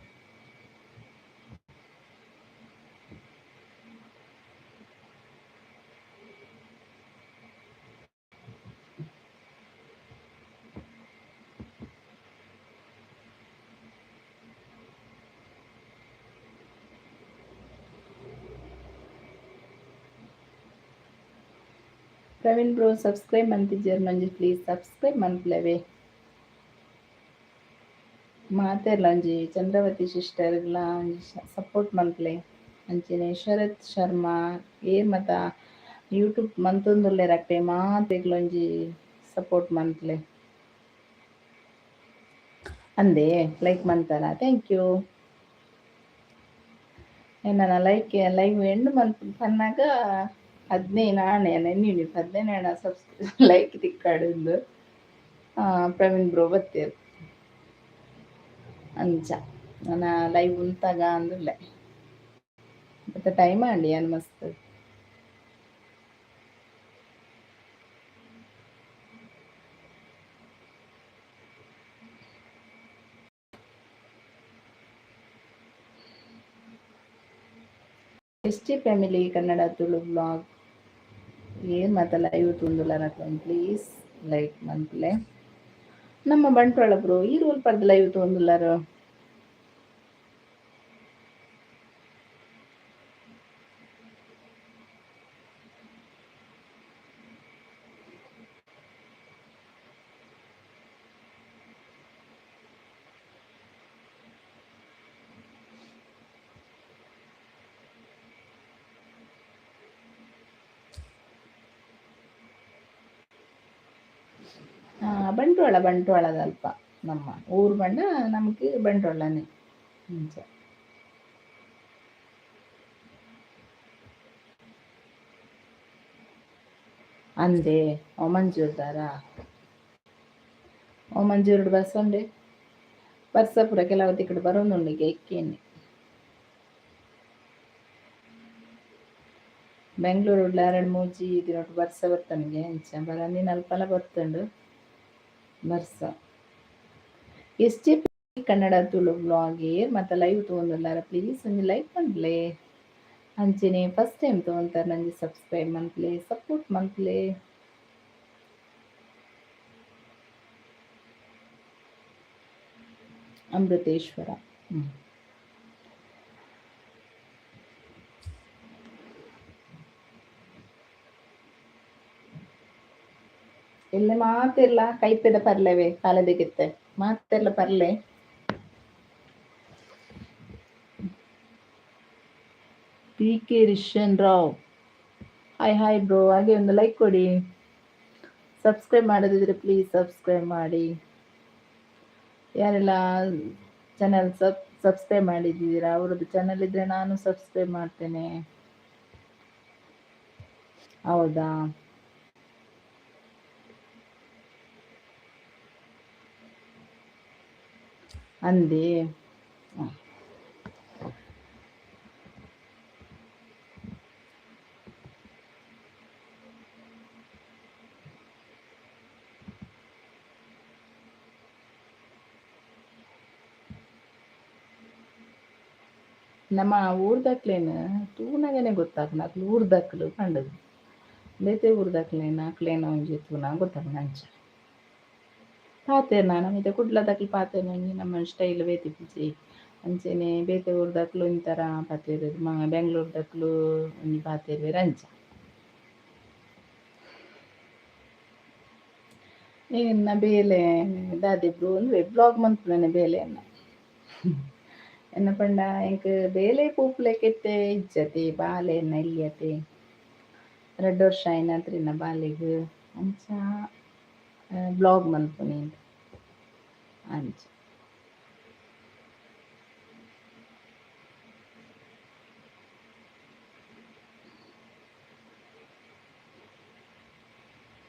ಪ್ರವೀಣ್ ಬ್ರೋ ಸಬ್ಸ್ಕ್ರೈಬ್ ಮಂತಿಜ್ಜೆರ್ ಒಂಜಿ ಪ್ಲೀಸ್ ಸಬ್ಸ್ಕ್ರೈಬ್ ಮನ್ಪುಲೆವೆ. ಮಾತೆರ್ಲ ಒಂಜಿ ಚಂದ್ರವತಿ ಸಿಸ್ಟರ್ಗ್ಲಾ ಒಂಜಿ ಸಪೋರ್ಟ್ ಮನ್ಪುಲೆ. ಅಂಚೆನೆ ಶರತ್ ಶರ್ಮಾ ಏರ್ ಮತ ಯೂಟ್ಯೂಬ್ ಮಂತೊಂದುಲ್ಲೆರ್ ಅಕ್ಲೆ ಮಾತೆಗ್ಲ ಒಂಜಿ ಸಪೋರ್ಟ್ ಮನ್ಪುಲೆ. ಅಂದೇ ಲೈಕ್ ಮಂತಾರ, thank you. ಎನ್ನ ಲೈಕ್ ಲೈವ್ ಎಂಡ್ ಮನ್ಪು ಪನ್ನಾಗ 15 ಆಣೆ ಎನ್ನಿನಿ 15 ಆಣ ಲೈಕ್ ತಿಕ್ಕಾಡುಂದು ಪ್ರವೀಣ್ ಬ್ರೋ ಬತ್ತೇರು. ಅಂಚ ನನ್ನ ಲೈವ್ ಉಂತಾಗ ಅಂದುಲ್ಲೆ ಮತ್ತೆ ಟೈಮ್ ಆಂಡಿ ಅನ್ ಮಸ್ತ್. S T family Kannada Tulu blog ಏನ್ ಮಾತ ಲೈವ್ ತೂಂದುಲ್ಲ ಪ್ಲೀಸ್ ಲೈಕ್ ಮನ್ಪುಲೆ. ನಮ್ಮ ಬಂಟ್ವಾಳ ಬ್ರೋ ಈ ರೋಲ್ ಪರ್ದ ಲೈವ್ ತೂಂದುಲ್ಲಾರು. ಬಂಟ್ವಾಳ ಬಂಟ್ವಾಳದಲ್ಪ ನಮ್ಮ ಊರು ಬಂಡ ನಮಗೆ ಬಂಟ್ವಾಳನೇ ಅಂಚ. ಅಂದೆ ಓಮಂಜೂರ್ದಾರ ಓಮಂಜೂರ್ಡ್ ಬಸ್ ಉಂಡೆ ಬರ್ಸ ಪೂರ ಕೆಲವು ತಿಕ್ಕಡ್ ಬರೋದುಂಡು ಎಕ್ಕೇನೆ. ಬೆಂಗಳೂರು ಎರಡು ಮೂಜಿ ದಿನೊಟ್ಟು ಬರ್ಸ ಬರ್ತನಿಗೆ ಅಂಚ ಬರಂದಿನ ಅಲ್ಪಲ ಬರ್ತುಂಡು ಬರ್ಸ. S J P Kannada Tulu blog ಏರ್ ಮತ್ತು ಲೈವ್ ತೂವೊಂದುಲ್ಲಾರ ಪ್ಲೀಸ್ ಒಂಜಿ ಲೈಕ್ ಮನ್ಪುಲೆ. ಅಂಚೆನೆ ಫಸ್ಟ್ ಟೈಮ್ ತೂವೊಂತಾರ ಒಂಜಿ ಸಬ್ಸ್ಕ್ರೈಬ್ ಮನ್ಪುಲೆ, ಸಪೋರ್ಟ್ ಮನ್ಪುಲೆ. ಅಮೃತೇಶ್ವರ. ಎಲ್ಲೆ ಮಾತೆರ್ಲ ಕೈಪೆದ ಪರ್ಲೆವೆ ಕಾಲದಿಗಿತ್ತೆ ಮಾತೆರ್ಲ ಪರ್ಲೆ. P K Rishan Rao hi hi bro, ಹಾಗೆ ಒಂದು ಲೈಕ್ ಕೊಡಿ. ಸಬ್ಸ್ಕ್ರೈಬ್ ಮಾಡದಿದ್ರೆ ಪ್ಲೀಸ್ ಸಬ್ಸ್ಕ್ರೈಬ್ ಮಾಡಿ. ಯಾರೆಲ್ಲ ಚಾನಲ್ ಸಬ್ಸ್ಕ್ರೈಬ್ ಮಾಡಿದ್ದೀರಾ ಅವರದ್ದು ಚಾನಲ್ ಇದ್ರೆ ನಾನು ಸಬ್ಸ್ಕ್ರೈಬ್ ಮಾಡ್ತೇನೆ. ಹೌದಾ? ಅಂದೆ ನಮ್ಮ ಊರ್ದಕ್ಲೇನ ತೂನಗನೆ ಗೊತ್ತಾಪುಂಡು ಅಕ್ಲು ಊರ್ದಕ್ಲು ಪಂಡುದು ಬೇತೆ ಊರ್ದಕ್ಲೇನ ಅಕ್ಲೇನ ಒಂಜಿ ತೂನ ಗೊತ್ತಾಪುಂಡು ಅಂಚ ಪಾತೆರ್ನ ನಮಿತ ಕುಡ್ಲದಕ್ಲು ಪಾತೆರ್ನ ಒಂಜಿ ನಮ್ಮ ಸ್ಟೈಲ್ ಬೇತೆ ಇಪ್ಪುಜಿ. ಅಂಚೆನೆ ಬೇತೆ ಊರ್ದಕ್ಲು ಒಂಥರ ಪಾತೆರುದು, ಬೆಂಗ್ಳೂರ್ದಕ್ಲು ಒಂಜಿ ಪಾತೆರುವೆರ್ ಅಂಚ. ಎನ್ನ ಬೇಲೆ ದಾದೆ ಬ್ರೋ ಉಂದುವೆ ಬ್ಲಾಗ್ ಮನ್ಪುನನೆ ಬೇಲೆ ಎನ್ನ. ಎನ್ನ ಪಂಡ ಎಂಕ್ ಬೇಲೆ ಪೋಪುಲೆಕ್ ಇತ್ತೆ ಇಜ್ಜತೆ ಬಾಲೆ ಎನ್ನ ಇಲ್ಯತೆ ರಡ್ಡ್ ವರ್ಷ ಆಯಿನಾತ್ರ ಎನ್ನ ಬಾಲೆಗ್ ಅಂಚ ಬ್ಲಾಗ್ ಮನ್ಪುನಿ ಅಂಚ.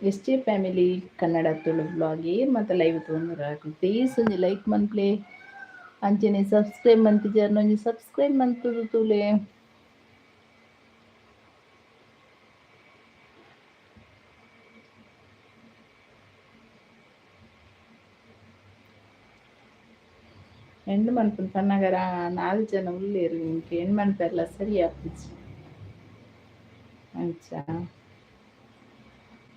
S J family Kannada Tulu blog ಏರ್ ಮಾತ ಲೈವ್ ತೂವೊಂದುಲ್ಲೆರ್ ಪ್ಲೀಸ್ ಒಂಜಿ ಲೈಕ್ ಮನ್ಪುಲೆ. ಅಂಚೆನೆ ಸಬ್ಸ್ಕ್ರೈಬ್ ಮಂತಿಜರ್ನ ಒಂಜಿ ಸಬ್ಸ್ಕ್ರೈಬ್ ಮಂತುದು ತೂಲೆ. ಎಂಡ್ ಮನ್ಪುನು ಪನ್ನಗರ ನಾಲ್ ಜನ ಉಲ್ಲೆರ್ ಎಂಕ್ ಎಂಡ್ ಮನ್ಪೆರ್ಲ ಸರಿ ಆಪುಜಿ ಅಂಚ.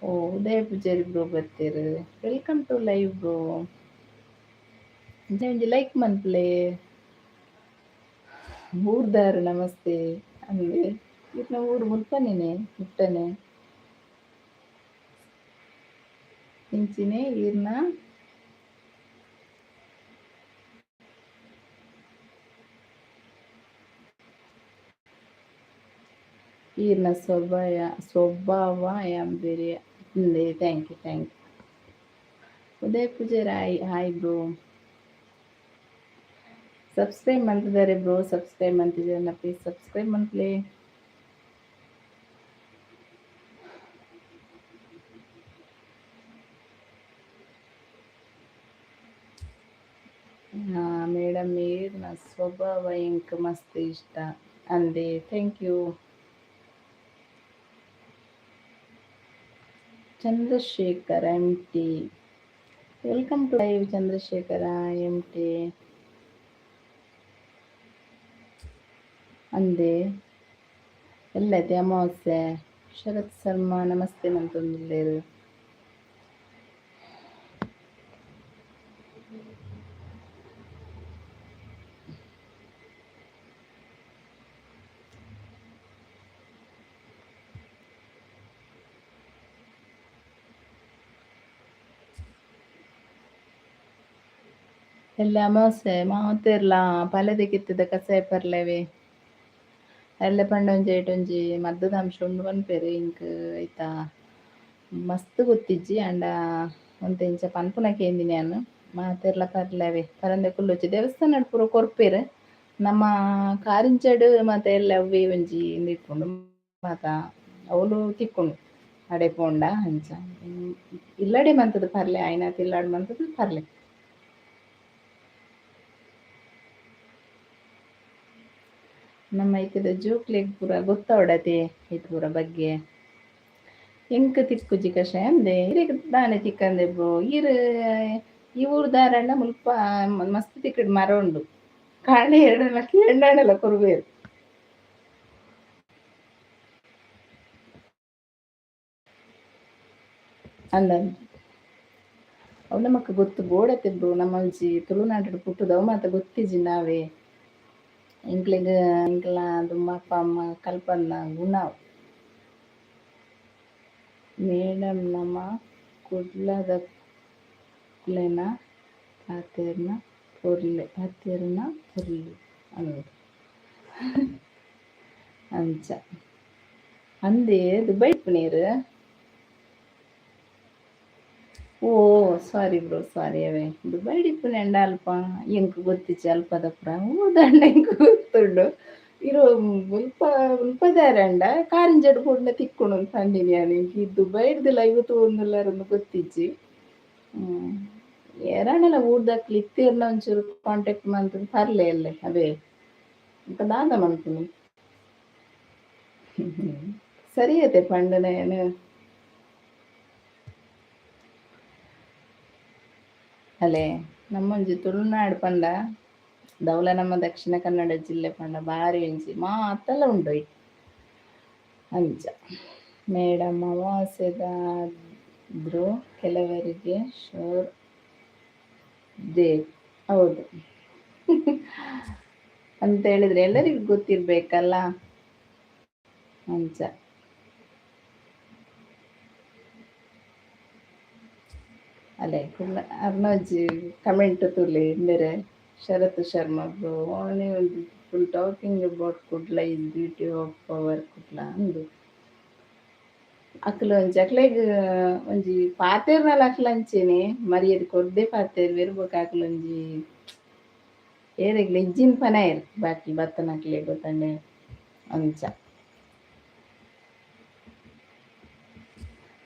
ಓ ಉದಯ ಪೂಜಾರಿ ಬ್ರೋ ಬತ್ತೆರ್, welcome to live bro. ಅಂಚನೆ ಒಂಜಿ ಲೈಕ್ ಮನ್ಪುಲೆ. ಊರ್ದಾರ್ ನಮಸ್ತೆ ಅಂದೆ ಇರ್ನ ಊರು ಮುಲ್ಪನೇನೆ ಮುಟ್ಟನೆ. ಇಂಚಿನೆ ಈರ್ನ ಈರ್ನ ಸ್ವಭಾವ very thank you thank you. Uday Pujari hi hi bro. Subscribe ಮಂತಿದ್ದಾರೆ ಬ್ರೋ, ಸಬ್ಸ್ಕ್ರೈಬ್ ಮಂತಿದ್ದಾರೆ ಪ್ಲೀಸ್ ಸಬ್ಸ್ಕ್ರೈಬ್ ಮಂತ್ಲೆ. ಮೇಡಮ್ ಈರ್ನ ಸ್ವಭಾವ ಎಂಕ್ ಮಸ್ತ್ ಇಷ್ಟ ಅಂದೆ thank you. Chandrashekhar M T welcome to live Chandrashekhara M T ಅಂದೆ ಎಲ್ಲೈತೆ ಅಮಾವಾಸ್ಯೆ. ಶರತ್ ಶರ್ಮಾ ನಮಸ್ತೆ ಮಂತೊಂದುಲ್ಲೆರ್. ಎಲ್ಲ ಅಮಾವಾಸ್ಯೆ ಮಾತೆರ್ಲಾ ಪಲೆದ ಕಸಾಯ ಪರ್ಲೆವೆ ಎಲ್ಲ ಪಂಡ ಒಂಜಿ ಐಟ್ ಒಂಜಿ ಮದ್ದದ ಅಂಶ ಉಂಡು ಪನ್ಪೆರ್ ಇಂಕ್ ಐತ ಮಸ್ತ್ ಗೊತ್ತಿಜ್ಜಿ ಆಂಡ ಒಂತೆ ಇಂಚ ಪನ್ಪುನ ಕೇಂದಿನಿ ಯಾನ್ ಮಾತೆರ್ಲ ಪರ್ಲೆವೆ ಪರಂದೆ ಕುಲ್ಲೊಚ್ಚಿ ದೇವಸ್ಥಾನಡ್ ಪೂರ ಕೊರ್ಪೆರ್ ನಮ್ಮ ಕಾರಿಂಚಡ್ ಮಾತ ಎಲ್ಲ ಅವ್ವೆ ಒಂಜಿ ಇಂದು ಇಪ್ಪುಂಡು ಮಾತ ಅವ್ಲು ತಿಕ್ಕುಂಡು ಅಡೆ ಪೋಂಡ ಅಂಚ ಇಲ್ಲಡೆ ಮಂತುದು ಪರ್ಲೆ ಆಯ್ನಾತ್ ಇಲ್ಲಡೆ ಮಂತುದು ಪರ್ಲೆ. ನಮ್ಮ ಐತದ ಜೋಕ್ಲೆಗ್ ಪೂರ ಗೊತ್ತಾವಡತೆ ಐತ ಪೂರ ಬಗ್ಗೆ ಎಂಕ್ ತಿಕ್ಕುಜಿ ಕಷಾಯ ಅಂದೆ ಇರೆಗ್ ದಾನೆ ತಿಕ್ಕಂದೆ ಬ್ರೋ. ಈರ್ ಈ ಊರು ಮುಲ್ಪ ಮಸ್ತ್ ತಿಕ್ಕಡ್ ಮರ ಉಂಡು ಕಾಂಡೆ ಎರಡಲ್ಲ ಕೇಂಡಾಂಡಲ ಕೊರ್ಬೇರು. ಅಂದ ಅವು ನಮಕ್ ಗೊತ್ತು ಬೋಡತೆ ಬ್ರೋ. ನಮ್ಮ ಒಂಜಿ ತುಳುನಾಡು ಪುಟ್ಟುದವು ಮಾತ ಗೊತ್ತಿಜ್ಜಿ ನಾವೇ ಎಂಕ್ಲೆಗ್ ಎಂಕ್ಲ ದುಮ್ಮ ಅಪ್ಪ ಅಮ್ಮ ಕಲ್ಪನ್ನ ಗುಣ. ಮೇಡಮ್ ನಮ್ಮ ಕುಡ್ಲದಕ್ಲೆನ ಪಾತೆರ್ನ ಪೊರ್ಲೆ ಪಾತೆರ್ನ ಪೊರ್ಲು ಅಂದ್ ಅಂಚ ಅಂದೆ ದುಬೈ ಇಪ್ಪುನೀರ್. ಓ ಸಾರಿ ಬ್ರೋ ಸಾರಿ ಅವೇ ದುಬೈಡ್ ಇಪ್ಪುನೆ ಅಲ್ಪ ಎಂಕ್ ಗೊತ್ತಿಜ್ಜಿ ಅಲ್ಪದ ಪುರ ಊರ್ದಂಡ ಎಂಕ್ ಗೊತ್ತುಂಡು ಇರು ಮುಲ್ಪ ಮುಲ್ಪದಾರಂಡ ಕಾರಿಂಜಡ್ ಪೋಂಡ ತಿಕ್ಕುಂಡು ಪಂಡಿನಿ ಯಾನ್ ಎಂಕ್ ಈ ದುಬೈಡ್ದು ಲೈವ್ ತೂವೊಂದುಲ್ಲೆರ್ ಗೊತ್ತಿಜ್ಜಿ. ಏರಾಂಡಲ ಊರ್ದಕ್ಲ್ ಇತ್ತೆರ್ನ ಒಂಚೂರು ಕಾಂಟ್ಯಾಕ್ಟ್ ಮಂತುದು ಪರ್ಲೆ ಎಲ್ಲೆ ಅವೇ ಇಂಕ ದಾದ ಮನ್ಪುನಿ ಸರಿ ಅತೆ ಪಂಡನ ಯಾನ್. ಅಲೆ ನಮ್ಮೊಂಜಿ ತುಳುನಾಡ್ ಪಂಡ ದೌಲ ನಮ್ಮ ದಕ್ಷಿಣ ಕನ್ನಡ ಜಿಲ್ಲೆ ಪಂಡ ಬಾರಿ ಒಂಜಿ ಮಾತಲ ಉಂಡು ಐಟ್ ಅಂಚ. ಮೇಡಮ್ ಅಮಾವಾಸ್ಯೆದಾದ್ರೂ ಕೆಲವರಿಗೆ ಶೋರ್ they ಹೌದು ಅಂತ ಹೇಳಿದ್ರೆ ಎಲ್ಲರಿಗೂ ಗೊತ್ತಿರ್ಬೇಕಲ್ಲ ಅಂಚ. ಅಲೆ ಅರ್ನೋಜಿ ಕಮೆಂಟ್ ತೂಲೆ ಇಂಬೆರೆ Sharath Sharma bro only full talking about Kudla is beauty of our Kudla ಅಂದು. ಅಕ್ಲು ಒಂಜಿ ಅಕ್ಲೆಗ್ ಒಂಜಿ ಪಾತೆರ್ನಲ ಅಕ್ಲು ಅಂಚೆನೆ ಮರ್ಯಾದೆ ಕೊರ್ದೆ ಪಾತೆರ್ವೆರ್ ಬೊಕ ಅಕ್ಲು ಒಂಜಿ ಏರೆಗ್ಲ ಇಜ್ಜಿನ್ ಪನಯೆರ್ ಬಾಕಿ ಬತ್ತನಕ್ಲೆಗ್ ಗೊತ್ತಂಡೆ ಅಂಚ.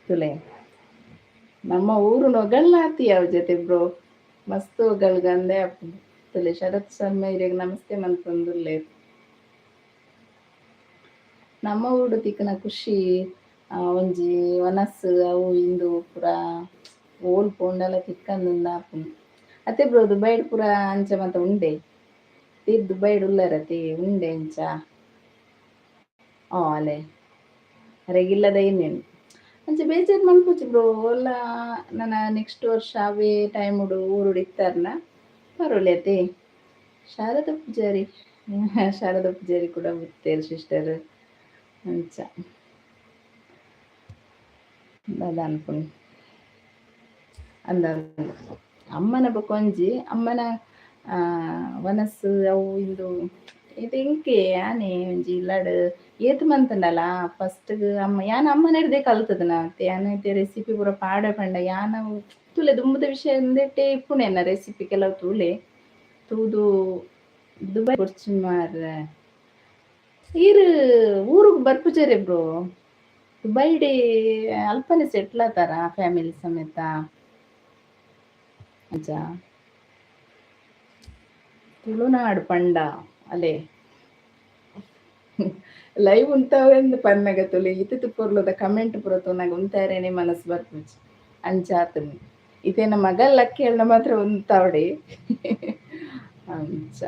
ತುಲೆ ನಮ್ಮ ಊರು ನೊಗಲ್ನಾತಿ ಯಾವ ಜೊತೆ ಬ್ರೋ ಮಸ್ತ್ ಒಗಲ್ಗಂದೆ ಆಪುಂಡು. ತುಲೆ ಶರತ್ ಶರ್ಮ ಇರೆಗ್ ನಮಸ್ತೆ ಮಂತೊಂದುಲ್ಲೆರ್. ನಮ್ಮ ಊರು ತಿಕ್ಕುನ ಖುಷಿ ಒಂಜಿ ವನಸ್ ಅವು ಇಂದು ಪೂರ ಓಲ್ ಪೋಂಡಲ ತಿಕ್ಕಂದುಂದು ಆಪುಂಡು. ಅತೆ ಬ್ರೋ ದುಬೈಡ್ ಪೂರ ಅಂಚ ಮಾತ ಉಂಡೆ ತೀರ್ ದುಬೈಡ್ ಉಲ್ಲರತೆ ಉಂಡೆ ಅಂಚ ಅಲೆ ಅರೆಗಿಲ್ಲದ ಏನೇನು ಅಂಚ ಬೇಜಾರು ಮನ್ಪೊಚ್ಚಿ ಬ್ರೋ. ಓಲ ನನ ನೆಕ್ಸ್ಟ್ ವರ್ಷ ಅವೇ ಟೈಮುಡು ಊರುಡು ಇತ್ತಾರ್ನ ಪರೊಲಿ ಅತೆ. ಶಾರದಾ ಪೂಜಾರಿ ಶಾರದಾ ಪೂಜಾರಿ ಕೂಡ ಬುತ್ತೇರ್ ಸಿಸ್ಟರ್ ಅಂಚ ದಾದ ಅನ್ಪುನಿ. ಅಂದ ಅಮ್ಮನ ಬೊಕೊಂಜಿ ಅಮ್ಮನ ವನಸ್ಸು ಅವು ಇಂದು ಇದು ಇಂಕೆ ಯಾನೆ ಒಂಜಿ ಇಲ್ಲಡ್ ಏತ್ ಮಂತುಂಡಲ ಫಸ್ಟ್ ಅಮ್ಮ ಯಾನ್ ಅಮ್ಮನ ಹಿಡ್ದೆ ಕಲ್ತದ ಯಾನ್ ಇತ್ತೆ ರೆಸಿಪಿ ಪೂರ ಪಾಡೆ ಪಂಡ ಯಾನ ತೂಲೆ ದುಂಬುದ ವಿಷಯ ಇಂದೆಟ್ಟೆ ಇಪ್ಪುಂಡು ರೆಸಿಪಿ ಕೆಲವು ತೂಲೆ ತೂದು ದುಬೈ ಬೊರ್ಚಿ ಮಾರ್ರೆ ಈರ್ ಊರುಗ್ ಬರ್ಪುಜೆರೆ ಬ್ರೋ ದುಬೈಡೆ ಅಲ್ಪನೆ ಸೆಟ್ಲ್ ಆತಾರ ಫ್ಯಾಮಿಲಿ ಸಮೇತ ಅಂಚ ತುಳುನಾಡು ಪಂಡ ಅಲೆ ಲೈವ್ ಉಂತಾವೆಂದು ಪನ್ನಗ ತುಲೆ ಇತ್ತಿತ್ತು ಪೊರ್ಲುದ ಕಮೆಂಟ್ ಪೂರ ತೂನಗ ಉಂತಾರೇನೆ ಮನಸ್ಸು ಬರ್ಪುಜಿ ಅಂಚಾತುಂಡು ಇತೇನ ಮಗಲ್ ಲಕ್ಕೇಳ್ನ ಮಾತ್ರ ಉಂತಾವಡೆ ಅಂಚ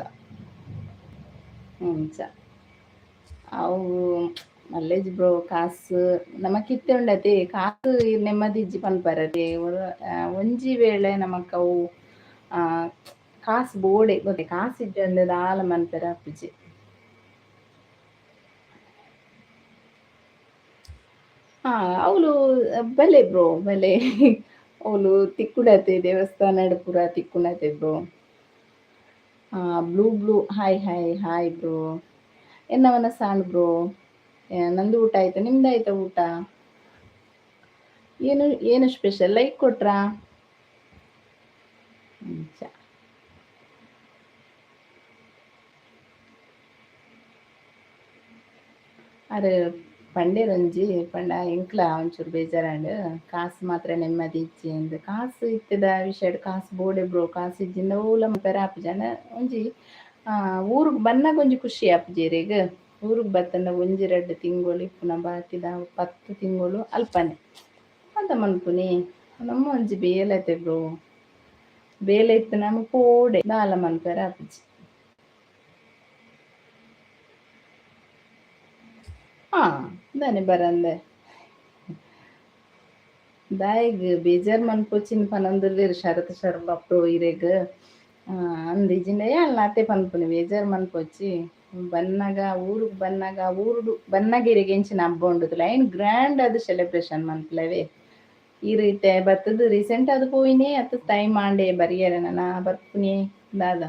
ಅಂಚ ಅವು ಮಲ್ಲೇಜ್ ಬ್ರೋ ಕಾಸು ನಮಕ್ ಇತ್ತೆ ಉಂಡತೆ ಕಾಸು ನೆಮ್ಮದಿ ಇಜ್ಜಿ ಪನ್ಪರತೆ ಒಂಜಿ ವೇಳೆ ನಮಕ್ ಅವು ಕಾಸು ಬೋಡೆ ಗೊತ್ತೆ ಕಾಸು ಇಜ್ಜಂದೆ ದಾಲ ಮನ್ಪೆರೆ ಆಪುಜಿ. ಹಾ ಅವ್ಲು ಬಲೆ ಬ್ರೋ ಬಲೆ ಅವ್ಲು ತಿಕ್ಕುಡತೆ ದೇವಸ್ಥಾನಡ್ ಪೂರ ತಿಕ್ಕುಡತೆ bro. Blue blue hi hi hi bro. ಎನ್ನವನ ಸಾಂಡ್ ಬ್ರೋ. ನಂದು ಊಟ ಆಯ್ತು, ನಿಮ್ದು ಊಟ? ಏನು ಏನು ಸ್ಪೆಷಲ್ ಲೈಕ್ ಕೊಟ್ರಾ? ಅಂಚ ಅರೆ ಪಂಡೇರೊಂಜಿ ಪಂಡ ಎಂಕ್ಲ ಒಂಚೂರು ಬೇಜಾರಾಂಡ್ ಕಾಸು ಮಾತ್ರ ನೆಮ್ಮದಿ ಇಜ್ಜಿ ಅಂದ್ ಕಾಸು ಇತ್ತದ ವಿಷಯಡ್ ಕಾಸು ಬೋಡೆ ಬ್ರೋ ಕಾಸು ಇಜ್ಜಿಂಡ ಓಲ ಮಲ್ಪೆರೆ ಆಪುಜಿ ಆಂಡ ಒಂಜಿ ಊರುಗ್ ಬನ್ನಗ ಒಂಜಿ ಖುಷಿ ಆಪುಜಿ ಇರೆಗ್ ಊರುಗ್ ಬತ್ತಂಡ ಒಂಜಿ ರಡ್ಡ್ ತಿಂಗೊಳು ಇಪ್ಪುನ ಬಾಕಿದ 10 ತಿಂಗೊಳು ಅಲ್ಪನೆ ಅಂತ ಮನ್ಪುನಿ ನಮ್ಮ ಒಂಜಿ ಬೇಲೆ ಐತೆ ಬ್ರೋ ಬೇಲೆ ಇತ್ತು ನಮ ಪೋಡೆ ದಾಲ ಮನ್ಪೆರೆ ಆಪುಜಿ. ಹಾ ದಾನೆ ಬರಂದೆ ದಾಯೆಗ್ ಬೇಜಾರ್ ಮನ್ಪೊಚಿನ್ ಪನೊಂದುಲ್ಲೆರ್ ಶರತ್ ಶರ್ಮ ಬ್ರೋ ಇರೆಗ್ ಅಂದ್ ಇಜ್ಜಿಂಡ ಯಾನ್ಲ ಆತೆ ಪನ್ಪುನಿ ಬೇಜಾರ್ ಮನ್ಪೊಚ್ಚಿ ಬನ್ನಗ ಊರುಗ್ ಬನ್ನಗ ಊರುಡು ಬನ್ನಗ ಇರೆಗ್ ಎಂಚಿನ ಹಬ್ಬ ಉಂಡುದುಲ ಐನ್ ಗ್ರ್ಯಾಂಡ್ ಆದ್ ಸೆಲೆಬ್ರೇಷನ್ ಮನ್ಪುಲವೇ ಈರ್ ಇತ್ತೆ ಬತ್ತುದು ರೀಸೆಂಟ್ ಆದ್ ಪೋಯಿನಿ ಅತ್ ಟೈಮ್ ಆಂಡೆ ಬರಿಯೆರೆ ನನ ಬರ್ಪುನಿ ದಾದ.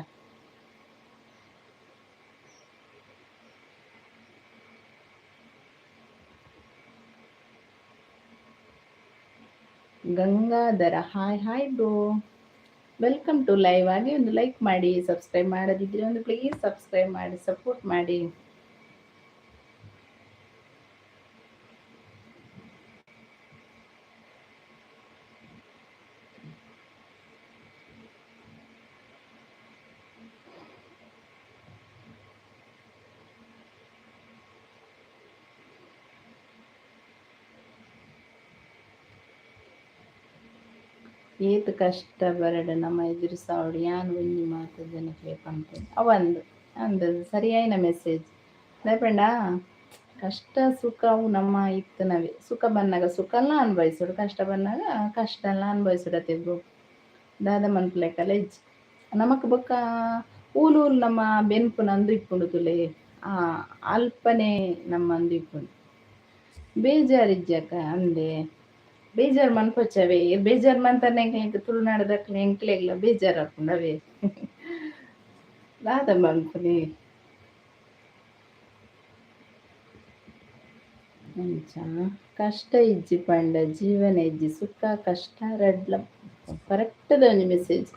Gangadhara hi hi bro welcome to live ಆಗಿ ಒಂದು ಲೈಕ್ ಮಾಡಿ ಸಬ್ಸ್ಕ್ರೈಬ್ ಮಾಡದಿದ್ದರೆ ಒಂದು ಪ್ಲೀಸ್ ಸಬ್ಸ್ಕ್ರೈಬ್ ಮಾಡಿ ಸಪೋರ್ಟ್ ಮಾಡಿ. ಏತ್ ಕಷ್ಟ ಬರಡ್ ನಮ್ಮ ಎದುರಿಸಾವಡ್ ಯಾನ್ ಒಂಜಿ ಮಾತ ಜನಕ್ಲೆ ಪನ್ಪುನಿ ಅವಂದ್ ಅಂದ್ ಸರಿಯಾಯಿನ ಮೆಸೇಜ್ ದಾಯೆ ಪಂಡ ಕಷ್ಟ ಸುಖ ಅವು ನಮ್ಮ ಇತ್ತನವೇ ಸುಖ ಬನ್ನಗ ಸುಖಲ ಅನುಭವಿಸೋಡು ಕಷ್ಟ ಬನ್ನಗ ಕಷ್ಟಲ ಅನುಭವಿಸೋಡತೆ ಬ್ರೋ ದಾದ ಮನ್ಪುಲೆಕಲ ಇಜ್ಜಿ ನಮಕ್ ಬೊಕ್ಕ ಊಲು ಊಲು ನಮ್ಮ ಬೆನ್ಪುನ ಅಂದು ಇಪ್ಪುಂಡು ತುಲೆ ಅಲ್ಪನೆ ನಮ್ಮ ಅಂದು ಇಪ್ಪುಂಡು ಬೇಜಾರಿಜ್ಜಕ್ಕ ಅಂದೆ ಬೇಜಾರ್ ಮನ್ಪೊಚ್ಚವೇ ಬೇಜಾರ್ ಮಂತನೆ ಎಂಕ್ ತುಳುನಾಡ್ದಕ್ಲೆ ಎಂಕ್ಲೆಗ್ಲ ಬೇಜಾರ್ ಆಪುಂಡವೇ ದಾದ ಮನ್ಪುನಿ ಅಂಚ ಕಷ್ಟ ಇಜ್ಜಿ ಪಂಡ ಜೀವನ ಇಜ್ಜಿ ಸುಖ ಕಷ್ಟ ರಡ್ಲ ಕರೆಕ್ಟ್ ಒಂಜಿ ಮೆಸೇಜ್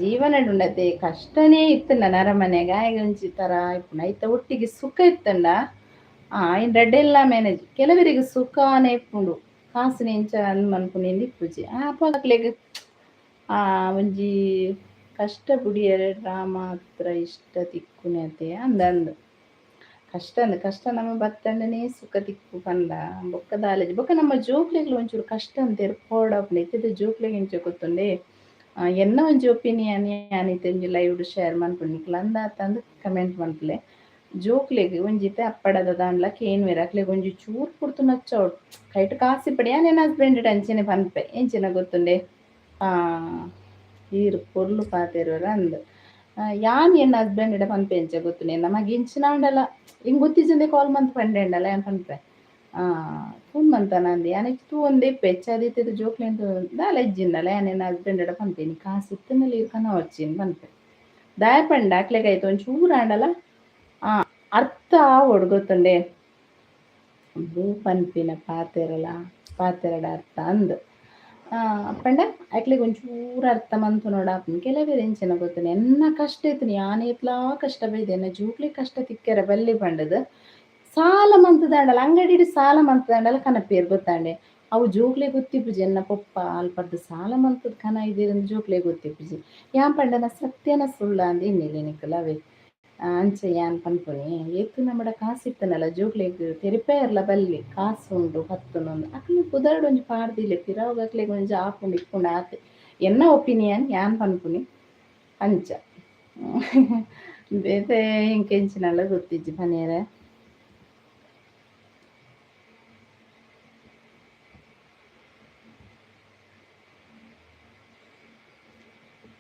ಜೀವನಡ್ ಉಂಡತೆ ಕಷ್ಟನೇ ಇತ್ತುಂಡ ನರಮನೆಗ್ ಆಯೆ ಒಂಜಿ ತರ ಇಪ್ಪುಂಡು ಐತ ಒಟ್ಟಿಗೆ ಸುಖ ಇತ್ತುಂಡ ಐನ್ ರಡ್ಡೆಲ್ಲ ಮ್ಯಾನೇಜ್ ಕೆಲವರಿಗೆ ಸುಖನೇ ಇಪ್ಪುಂಡು ಕಾಸುನ ಎಂಚ ಅಂದ್ ಮನ್ಪುನಿ ಇಪ್ಪುಜಿ ಅಪಗ ಆ ಒಂಜಿ ಕಷ್ಟ ಬುಡಿಯೆರೆ ಮಾತ್ರ ಇಷ್ಟ ತಿಕ್ಕುನತೆ ಅಂದಂದ್ ಕಷ್ಟ ಅಂದ್ ಕಷ್ಟ ನಮ್ಮ ಬತ್ತಂಡನೇ ಸುಖ ತಿಕ್ಕು ಪಂಡ ಬೊಕ್ಕ ದಾಲೇಜಿ ಬೊಕ್ಕ ನಮ್ಮ ಜೋಕ್ಲೆಗ್ಲ ಒಂಚೂರು ಕಷ್ಟ ಅಂತೆರ್ ಪೋಡಾಪುಂಡು ಇತ್ತೆದ ಜೋಕ್ಲೆಗ್ ಎಂಚ ಗೊತ್ತುಂಡೆ ಎನ್ನ ಒಂಜಿ ಒಪಿನಿಯನ್ ಯಾನ್ ಇತ್ತೆ ಒಂಜಿ ಲೈವ್ ಶೇರ್ ಮನ್ಪುನಿ ನಿಕ್ಲ್ ಅಂದಾತಂದ್ ಕಮೆಂಟ್ ಮನ್ಪುಲೆ ಜೋಕ್ಲೆಗ್ ಒಂಜಿತೆ ಅಪ್ಪಡದ ದಾನ್ಲ ಕೇನ್ವೆರ್ ಅಕ್ಲೆಗ್ ಒಂಜಿ ಚೂರು ಪೊರ್ತು ನಚ್ಚವೊಡು ಕೈಟ್ ಕಾಸ್ ಇಪ್ಪಡ್ ಯಾನ್ ಎನ್ನ ಹಸ್ಬೆಂಡ್ ಅಂಚನೆ ಪನ್ಪೆ ಎಂಚಿನ ಗೊತ್ತುಂಡೆ ಈರ್ ಪೊರ್ಲು ಪಾತೆರುವರ್ ಅಂದ್ ಯಾನ್ ಎನ್ನ ಹಸ್ಬೆಂಡ್ ಪನ್ಪೆ ಎಂಚ ಗೊತ್ತುಂಡೆ ನಮಗ್ ಇಂಚಿನ ಆಂಡಲ ಇಂಗ್ ಗೊತ್ತಿಜ್ಜಂದೆ ಕಾಲ್ ಮಂತ್ ಪಂಡೆಂಡಲ ಯಾನ್ ಪನ್ಪೆ ಫೋನ್ ಮಂತನಂದು ಯಾನ್ ತೂವೊಂದೇ ಇಪ್ಪೆ ಹೆಚ್ಚಾದ್ ಜೋಕ್ಲೆನ್ ದಾಲ ಇಜ್ಜಿಂಡಲ ಯಾನ್ ಎನ್ನ ಹಸ್ಬೆಂಡ್ ಪನ್ಪೇನಿ ಕಾಸು ಇತ್ತ್ಂಡಲ ಈರ್ ಕನವೊರ್ಚಿಂದ್ ಪನ್ಪೆ. ದಾಯೆ ಪಂಡ ಅಕ್ಲೆಗ್ ಐತ ಒಂಚೂರು ಆಂಡಲ ಅರ್ಥ ಆವೊಡು ಗೊತ್ತುಂಡೆ. ಬ್ರೂ ಪನ್ಪಿನ ಪಾತೆರಲ ಪಾತೆರಡ ಅರ್ಥ ಅಂದ್. ಪಂಡ ಅಕ್ಲೆಗ್ ಒಂಚೂರು ಅರ್ಥ ಮನ್ಪುನೋಡು ಕೆಲವೆರ್ ಎಂಚಿನ ಗೊತ್ತುಂಡು ಎನ್ನ ಕಷ್ಟ ಇತ್ತ್ಂಡ್ ಯಾನ್ ಏತ್ಲಾ ಕಷ್ಟ ಬೈದೆ ಎನ್ನ ಜೋಕ್ಲೆಗ್ ಕಷ್ಟ ತಿಕ್ಕೆರೆ ಬಲ್ಲಿ ಪಂಡುದು ಸಾಲ ಮಂತುದಾಂಡಲ ಅಂಗಡಿಡ್ ಸಾಲ ಮಂತುದಾಂಡಲ ಕನಪೇರ್ ಗೊತ್ತಾಂಡೆ. ಅವು ಜೋಕ್ಲೆಗ್ ಗೊತ್ತಿಪ್ಪುಜಿ ಎನ್ನ ಪೊಪ್ಪ ಅಲ್ಪರ್ದ್ ಸಾಲ ಮಂತುದು ಕನ ಇದೇರಂದು ಜೋಕ್ಲೆಗ್ ಗೊತ್ತಿಪ್ಪುಜಿ. ಯಾನ್ ಪಂಡನ ಸತ್ಯನ ಸುಳ್ಳ ಅಂದ್ ಎನ್ನಿಲೆ ನಿಕುಲು ಅವೇ. ಅಂಚ ಯಾನ್ ಪನ್ಪುನಿ ಏತ್ ನಮಡ ಕಾಸು ಇತ್ತುಂಡಲ ಜೋಕ್ಲೆಗ್ ತೆರಿಪಾಯೆರ್ಲ ಬಲ್ಲಿ ಕಾಸು ಉಂಡು ಪತ್ತುನು ಅಕ್ಲು ಪುದರ್ಡ್ ಒಂಜಿ ಪಾಡ್ದಿಲೆ ಪಿರವುಗ್ ಅಕ್ಲೆಗ್ ಒಂಜಿ ಆಪುಂಡು ಇಪ್ಪುಂಡು ಆತೆ. ಎನ್ನ ಒಪಿನಿಯನ್ ಯಾನ್ ಪನ್ಪುನಿ ಅಂಚ. ಬೇತೆ ಎಂಕ್ ಎಂಚಿನಲ ಗೊತ್ತಿಜ್ಜಿ ಪನಿಯೆರೆ.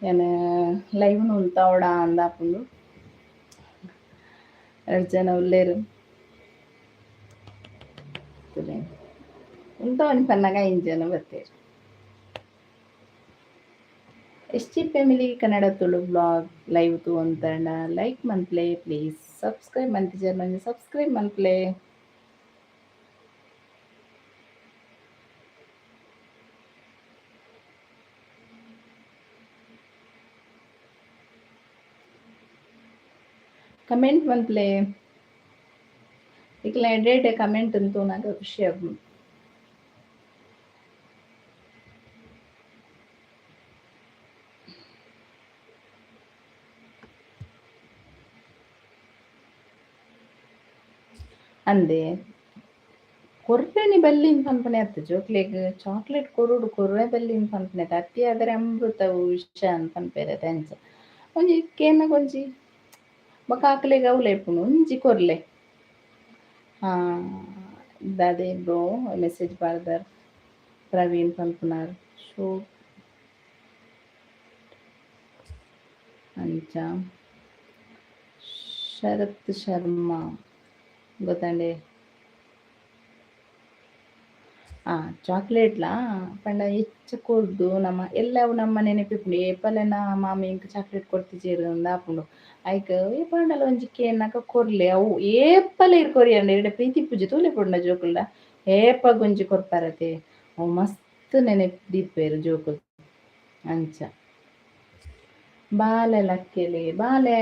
ಯಾನ್ ಲೈವ್ ನು ಉಂತಾವೊಡ ಅಂದ್ ಆಪುಂಡು. ರಡ್ಡ್ ಜನ ಉಲ್ಲೆರ್. ಉಂತಾವೊನಿ ಪನ್ನಗ ಐನ್ ಜನ ಬತ್ತೆರ್. S G family Kannada Tulu blog live ತೂವೊಂತಂಡ like ಮನ್ಪುಲೆ ಪ್ಲೀಸ್ ಸಬ್ಸ್ಕ್ರೈಬ್ ಮಂತಿಜೆರ್ಡ ಒಂಜಿ ಸಬ್ಸ್ಕ್ರೈಬ್ ಮನ್ಪುಲೆ. ಕಮೆಂಟ್ ಮನ್ಪುಲೆ. ನಿಕ್ಲೆನ ಎಡ್ಡೆ ಎಡ್ಡೆ ಕಮೆಂಟ್ ನ್ ತೂನಗ ಖುಷಿ ಆಪುಂಡು. ಅಂದೆ ಕೊರ್ರೆನಿ ಬಲ್ಲಿಂದ್ ಪನ್ಪುನೆ ಅತ್ತ್ ಜೋಕ್ಲೆಗ್ ಚಾಕ್ಲೇಟ್ ಕೊರೊಡು ಕೊರ್ರೆ ಬಲ್ಲಿಂದ್ ಪನ್ಪುನೆ ಅತ್ತ್ ಅತಿಯಾದರೆ ಅಮೃತವು ವಿಷ ಅಂದ್ ಪನ್ಪೆರ್ ಅತೆ ಅಂಚ. ಒಂಜಿ ಕೇನಗ ಒಂಜಿ ಬೊಕ ಅಕ್ಲೆಗ್ ಅವ್ಲೆ ಇಪ್ಪುಂಡು ಒಂಜಿ ಕೊರ್ಲೆ. ದಾದೆ ಬ್ರೋ ಮೆಸೇಜ್ ಪಾಡ್ದರ್ ಪ್ರವೀಣ್ ಪನ್ಪುನಾರ್ ಶೋ ಅಂಚ ಶರತ್ ಶರ್ಮಾ ಗೊತ್ತಂಡೆ. ಚಾಕ್ಲೇಟ್ಲಾ ಪಂಡ ಎಚ್ಚ ಕೊರ್ದು ನಮ ಎಲ್ಲವು ನಮ್ಮ ನೆನಪಿಪ್ಪುಂಡು ಏಪಲೆನ ಮಾಮಿ ಎಂಕ್ ಚಾಕ್ಲೇಟ್ ಕೊರ್ತಿಜೆರ್ ಅಂದ್ ಆಪುಂಡು. ಐಕ್ ಏಪಾಂಡಲ ಒಂಜಿ ಕೇನ್ನಗ ಕೊರ್ಲೆ ಅವು ಏಪಲ ಇರ್ ಕೊರಿಯಂಡ ಇರೆಡ ಪ್ರೀತಿ ಇಪ್ಪುಜಿ ತೂಲೆ ಪುಂಡ ಜೋಕುಲ್ಡ ಏಪಗೊಂಜಿ ಕೊರ್ಪರತೆ ಅವು ಮಸ್ತ್ ನೆನೆಪು ದೀಪೆರ್ ಜೋಕುಲು ಅಂಚ. ಬಾಲೆ ಲಕ್ಕೆಲೆ ಬಾಲೆ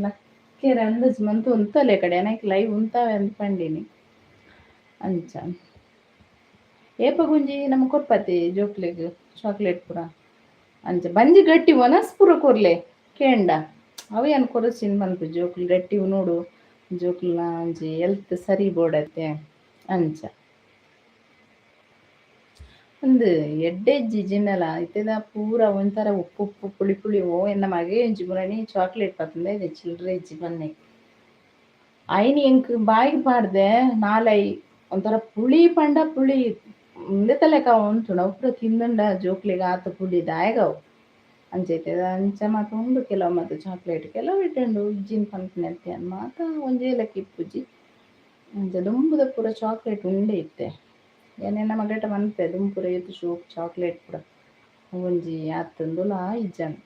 ಲಕ್ಕೆರೆ ಅಂದಾಜು ಮಂತ್ ಉಂತಲೆ ಕಡೆ ಯಾನ್ ಲೈವ್ ಉಂತಾವೆ ಅಂದ್ ಪಂಡಿನಿ ಅಂಚ. ಏಪಗೊಂಜಿ ನಮ ಕೊರ್ಪತೆ ಜೋಕ್ಲೆಗ್ ಚಾಕ್ಲೇಟ್ ಪೂರ ಅಂಚ ಬಂಜಿ ಗಟ್ಟಿ ವನಸ್ ಪೂರ ಕೊರ್ಲೆ ಕೇಂಡ ಅವು ಯಾನ್ ಕೊರೊಚಿಂದ್ ಪನ್ಪು ಜೋಕುಲು ಗಟ್ಟಿ ಉನೊಡು ಜೋಕುಲ್ನ ಒಂಜಿ ಹೆಲ್ತ್ ಸರಿ ಬೋಡತ್ತೆ ಅಂಚ. ಅಂದ್ ಎಡ್ಡೆ ಇಜ್ಜಿ ಜಿನ್ನಲ ಇತ್ತೆದ ಪೂರ ಒಂಥರ ಉಪ್ಪು ಉಪ್ಪು ಪುಳಿ ಪುಳಿ ಓ ಎನ್ನ ಮಗೆ ಒಂಜಿ ಮುರಣಿ ಚಾಕ್ಲೇಟ್ ಪತ್ತೊಂದೆ ಇತ್ತೆ ಚಿಲ್ಲರೆ ಇಜ್ಜಿ ಪನ್ನೆ ಐನ್ ಎಂಕ್ ಬಾಯಿಗ್ ಪಾಡ್ದೆ ನಾಲೈ ಒಂಥರ ಪುಳಿ ಪಂಡ ಪುಳಿ ಉಂದೆತ ಲೆಕ ಉಂತುಂಡು ಅವು ಪೂರ ತಿಂದುಂಡ ಜೋಕ್ಲೆಗ್ ಆತ್ ಪುಳಿ ದಾಯೆಗ್ ಅವು ಅಂಚ ಇತ್ತೆ ಅಂಚ ಮಾತ ಉಂಡು ಕೆಲವು ಮಾತ ಚಾಕ್ಲೇಟ್ ಕೆಲವು ಎಡ್ಡೆ ಉಂಡು ಇಜ್ಜಿಂದ್ ಪನ್ಪುನೆ ಅತ್ತ್ ಯಾನ್ ಮಾತ ಒಂಜೇ ಲೆಕ ಇಪ್ಪುಜಿ ಅಂಚ ದುಂಬುದ ಪೂರ ಚಾಕ್ಲೇಟ್ ಉಂಡೆ ಇತ್ತೆ ಯಾನ್ ಎನ್ನ ಮಗಟ ಪನ್ಪೆ ದುಂಬು ಪೂರ ಏತ್ ಶೋಕು ಚಾಕ್ಲೇಟ್ ಪೂರ ಒಂಜಿ ಆತುಂದುಲ ಇಜ್ಜಂಡ್.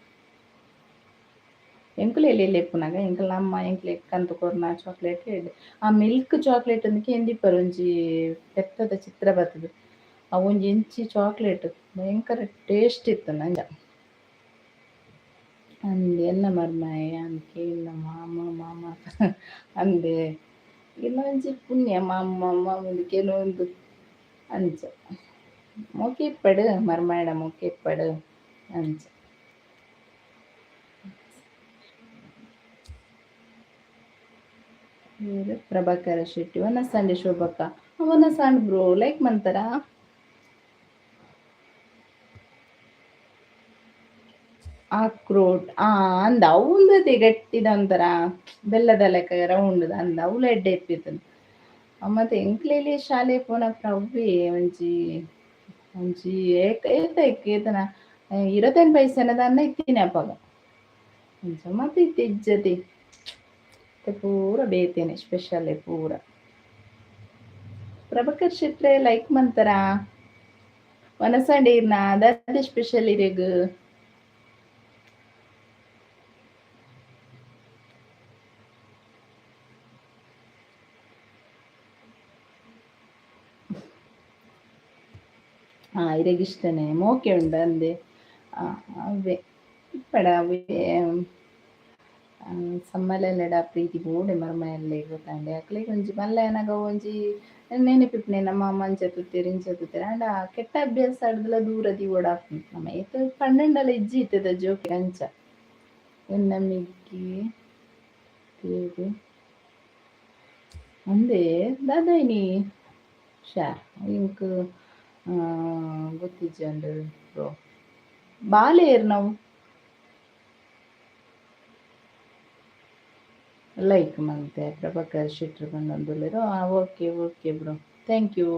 ಎಂಕುಲು ಎಲ್ಯ ಎಲ್ಯ ಇಪ್ಪುನಗ ಎಂಕಲ್ನ ಅಮ್ಮ ಎಂಕ್ಲೆಗ್ ಕಂತ್ ಕೊರ್ನ ಚಾಕ್ಲೇಟ್ ಎಡ್ಡೆ ಆ ಮಿಲ್ಕ್ ಚಾಕ್ಲೇಟ್ ಅಂದ್ ಕೇಂದಿಪ್ಪೆರ್ ಒಂಜಿ ಪೆತ್ತದ ಚಿತ್ರ ಬತ್ತುದು ಅವು ಒಂಜಿ ಎಂಚಿ ಚಾಕ್ಲೇಟ್ ಭಯಂಕರ ಟೇಸ್ಟ್ ಇತ್ತುಂಡು ಅಂಚ. ಅಂದ್ ಎನ್ನ ಮರ್ಮಾಯೆ ಯಾನ್ ಕೇನ್ನ ಮಾಮ ಮಾಮ ಅಂದೆ ಇನ್ನ ಒಂಜಿ ಪುಣ್ಯ ಮಾಮ ಮಾಮ ಇಂದ್ ಕೇನೊಂದು ಅಂಚ ಮೋಕೆ ಇಪ್ಪಡ್ ಮರ್ಮಾಯಡ ಮೋಕೆ ಇಪ್ಪಡ್ ಅಂಚ. ಪ್ರಭಾಕರ ಶೆಟ್ಟಿ ವನಸ್ ಅಂಡ್ ಶೋಭಕ್ಕ ವನಸ್ ಅಂಡ್ ಬ್ರೋ ಲೈಕ್ ಮಂತರ. ಆಕ್ರೋಟ್ ಅಂದ್ ಅವುಂದತೆ ಗಟ್ಟಿದ ಒಂಥರ ಬೆಲ್ಲದ ಲೆಕ್ಕ ರೌಂಡ್ ಅಂದ್ ಅವ್ಲ ಎಡ್ಡೆ ಇಪ್ಪಿತ್ತುಂಡು. ಮತ್ತೆ ಎಂಕ್ಲೆಲಿ ಶಾಲೆ ಪೋನ ಪ್ರವ್ವೇ ಒಂಜಿ ಒಂಜಿ ಏಕ ಏತ ಏತನ 25 ಪೈಸೆನ ದಾನ್ನ ಇತ್ತಿನಿ ಅಪಗ. ಅಂಚ ಮಾತ ಇತ್ತೆ ಇಜ್ಜತೆ ಇತ್ತೆ ಪೂರ ಬೇತೆನೆ ಸ್ಪೆಷಲ್ ಪೂರ. Prabhakar ಶೆಟ್ರೆ like ಮಂತರ ವನಸಂಡೀರ್ನ ದಾದ ಸ್ಪೆಷಲ್ ಇರೆಗ್ ಹಾಂ ಇರೆಗ್ ಇಷ್ಟನೇ ಮೋಕೆ ಉಂಡು ಅಂದೆ ಅವೇ ಇಪ್ಪಡ ಅವೇ ಸಮ್ಮಲೆಲೆಡ ಪ್ರೀತಿ ಬೋಡೆ ಮರ್ಮಯಲ್ಲೆ ಗೊತ್ತಾಂಡೆ ಅಕ್ಲೆಗ್ ಒಂಜಿ ಮಲ್ಲ ಆನಗ ಒಂಜಿ ನೆನಪಿಪ್ಪುನೆ ನಮ್ಮ ಅಮ್ಮ ಅಂಚ ತೂತೆರ್ ಇಂಚ ತೂತೆರ್ ಆಂಡ ಕೆಟ್ಟ ಅಭ್ಯಾಸ ಅಡ್ದಲ ದೂರ ದೀವೊಡಾಪುಂಡು ನಮ ಏತ್ ಪಂಡಂಡಲ ಇಜ್ಜಿ ಇತ್ತದ ಜೋಕೆ ಅಂಚ ಎನ್ನ ಮಿಗ್ಗಿ ತೇದು ಅಂದೆ ದಾದಾಯಿನಿ ಶಾ ಇಂಕ್ ಗೊತ್ತಿಜ್ಜಂಡ್ ಬ್ರೋ ಬಾಲೆಯರ್ ನಾವು ಲೈಕ್ ಮಂತೆ ಪ್ರಭಾಕರ್ ಶೆಟ್ರು ಪಂಡೊಂದುಲ್ಲೆರ್ okay okay bro thank you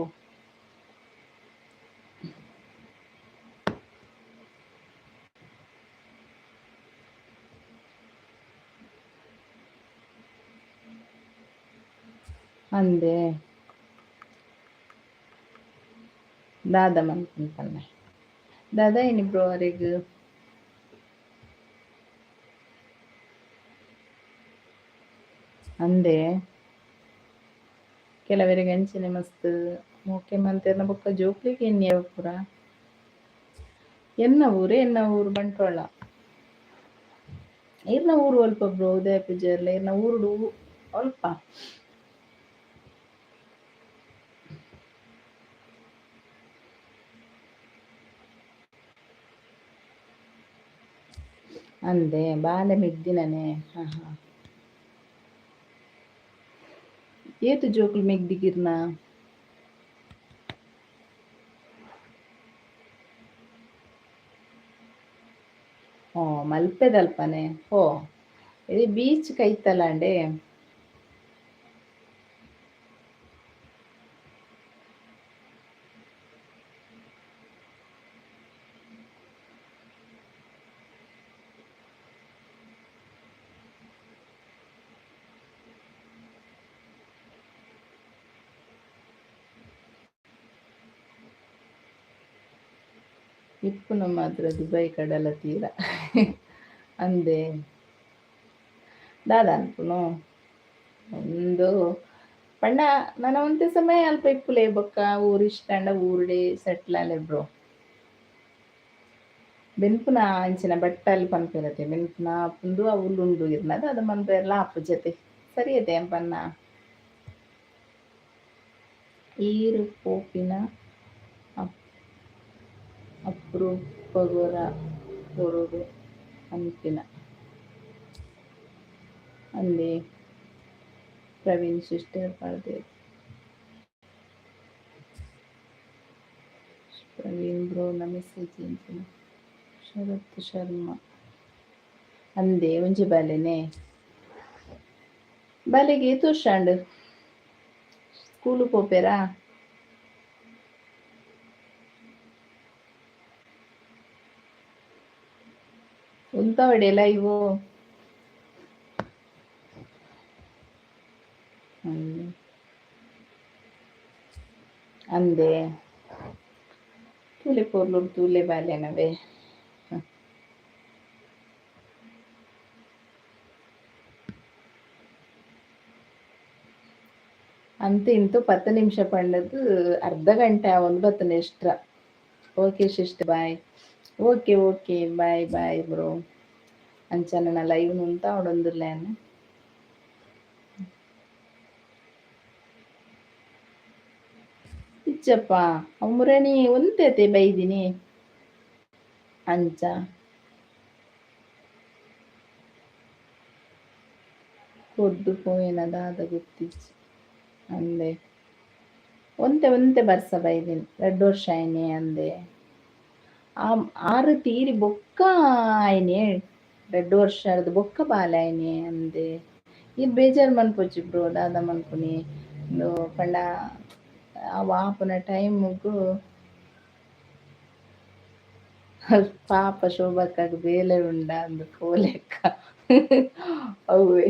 ಅಂದೆ ದಾದ ಮನ್ಪುನು ಪನ್ನೆ ದಾದ ಇನಿ ಬ್ರೋ ಅರೆಗ್ ಅಂದೆ ಕೆಲವರಿಗೆ ಅಂಚನೆ ಮಸ್ತ್ ಮೋಕೆ ಮಂತೆರ್ನ ಬೊಕ್ಕ ಜೋಕ್ಲೆಗ್ ಎನ್ನಿಯ ಪೂರ ಎನ್ನ ಊರು ಎನ್ನ ಊರು ಬಂಟ್ವಾಳ ಇರ್ನ ಊರು ಅಲ್ಪ ಬ್ರೋ ಉದಯ ಪೂಜಾರ್ಲೆ ಇರ್ನ ಊರುಡು ಅಲ್ಪ ಅಂದೆ ಬಾಲೆ ಮೆಗ್ದಿನನೆ ಹಾ ಹಾ ಏತು ಜೋಕುಲು ಮೆಗ್ದಿಗಿರ್ನ ಓ ಮಲ್ಪೆದಲ್ಪನೆ ಓ ಇದು ಬೀಚ್ ಕೈತಲಾಂಡೆ ಇಪ್ಪುನ ಮಾತ್ರ ದುಬೈ ಕಡಲ ತೀರ ಅಂದೆ ದಾದ ಅನ್ಪುನು ಒಂದು ಪಂಡ ನನ ಒಂತೆ ಸಮಯ ಅಲ್ಪ ಇಪ್ಪುಲೆ ಬೊಕ್ಕ ಊರು ಇಷ್ಟ ಆಂಡ ಊರುಡೆ ಸೆಟ್ಲ್ ಆಲೆ ಬ್ರೋ ಬೆನ್ಪುನ ಅಂಚಿನ ಬಟ್ಟಲ್ ಪನ್ಪೆರತೆ ಬೆನ್ಪುನ ಪುಂದು ಅವುಲು ಉಂಡು ಇರ್ನದ ಅದು ಮನ್ಪೆರ್ಲ ಆಪು ಜೊತೆ ಸರಿ ಅತೆ ಪನ್ನ ಈರು ಪೋಪಿನ ಅಪ್ರೂಪಗೊರ ಕೊರೊಡು ಪನ್ಪಿನ ಅಂದೆ ಪ್ರವೀಣ್ ಸಿಸ್ಟರ್ ಪಾಡ್ದೆರ್ ಪ್ರವೀಣ್ ಬ್ರೋನ ಮೆಸೇಜ್ ಎಂಚಿನ ಶರತ್ ಶರ್ಮಾ ಅಂದೆ ಒಂಜಿ ಬಾಲೆನೆ ಬಾಲೆಗ್ ಏತ್ ವರ್ಷ ಆಂಡ್ ಸ್ಕೂಲ್ ಪೋಪೆರಾ ಉಂತವಡೆ ಲೈವು ಅಂದೆ ತೂಲೆ ಪೊರ್ಲುಡು ತೂಲೆ ಬಾಲೆನವೇ ಅಂತು ಇಂತು 10 ನಿಮಿಷ ಪಂಡದು ಅರ್ಧ ಗಂಟೆ ಆವೊಂದು ಬತ್ತುಂಡು extra okay sister bye okay okay bye bye bro ಅಂಚ ನನ ಲೈವ್ ಉಂತಾವೊಡೊಂದುಲ್ಲೆ ಯಾನ್ ಇಜ್ಜಪ್ಪ ಅವು ಮುರಣಿ ಒಂತೆ ಬೈದಿನಿ ಅಂಚ ಕೊರ್ದು ಪೋಯೆನ ದಾದ ಗೊತ್ತಿಜ್ಜಿ ಅಂದೆ ಒಂತೆ ಒಂತೆ ಬರ್ಸ ಬೈದಿನಿ ರಡ್ಡ್ ವರ್ಷ ಆಯ್ನೆ ಅಂದೆ ಆ ಆರು ತೀರಿ ಬೊಕ್ಕ ಆಯ್ನೆ ರಡ್ಡ್ ವರ್ಷ ಬೊಕ್ಕ ಬಾಲೆ ಆಯ್ನೆ ಅಂದೆ ಈರ್ ಬೇಜಾರ್ ಮನ್ಪೊಚ್ಚಿ ಬ್ರೋ ದಾದ ಮನ್ಪುನಿ ಉಂದು ಪಂಡ ಅವು ಆಪುನ ಟೈಮುಗು ಪಾಪ ಶೋಭಕ್ಕಗ್ ಬೇಲೆ ಉಂಡ ಅಂದ್ ಪೋಲೆಕ್ಕ ಅವ್ವೆ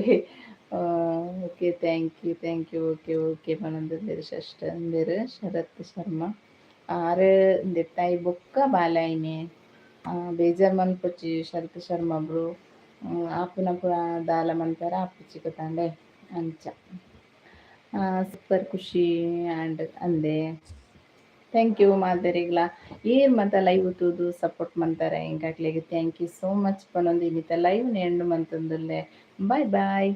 okay Thank you, thank you. Okay okay ಪನೊಂದುಲ್ಲೆರ್ ಷಷ್ಠ ಅಂದೆರ್ ಶರತ್ ಶರ್ಮಾ. ಆರ್ ಇಂದೆತ್ತಾಯಿ ಬೊಕ್ಕ ಬಾಲಾಯಿನೆ. ಬೇಜಾರ್ ಮನ್ಪೊಚ್ಚಿ ಶರತ್ ಶರ್ಮಾ ಬ್ರೋ. ಆಪುನ ಪೂರ ದಾಲ ಮನ್ಪೆರ ಆಪುಜಿ ಗೊತ್ತಾಂಡೆ ಅಂಚ. ಸೂಪರ್, ಖುಷಿ ಆಂಡ್ ಅಂದೆ. Thank you ಮಾತೆರೆಗ್ಲ. ಏರ್ ಮಾತ ಲೈವ್ ತೂದು ಸಪೋರ್ಟ್ ಮಂತಾರೆ, ಎಂಕಾಕ್ಲೆಗ್ thank you so much ಪನೊಂದು ಇನ್ನಿತ ಲೈವ್ ಎಂಡ್ ಮಂತೊಂದುಲ್ಲೆ. Bye boy.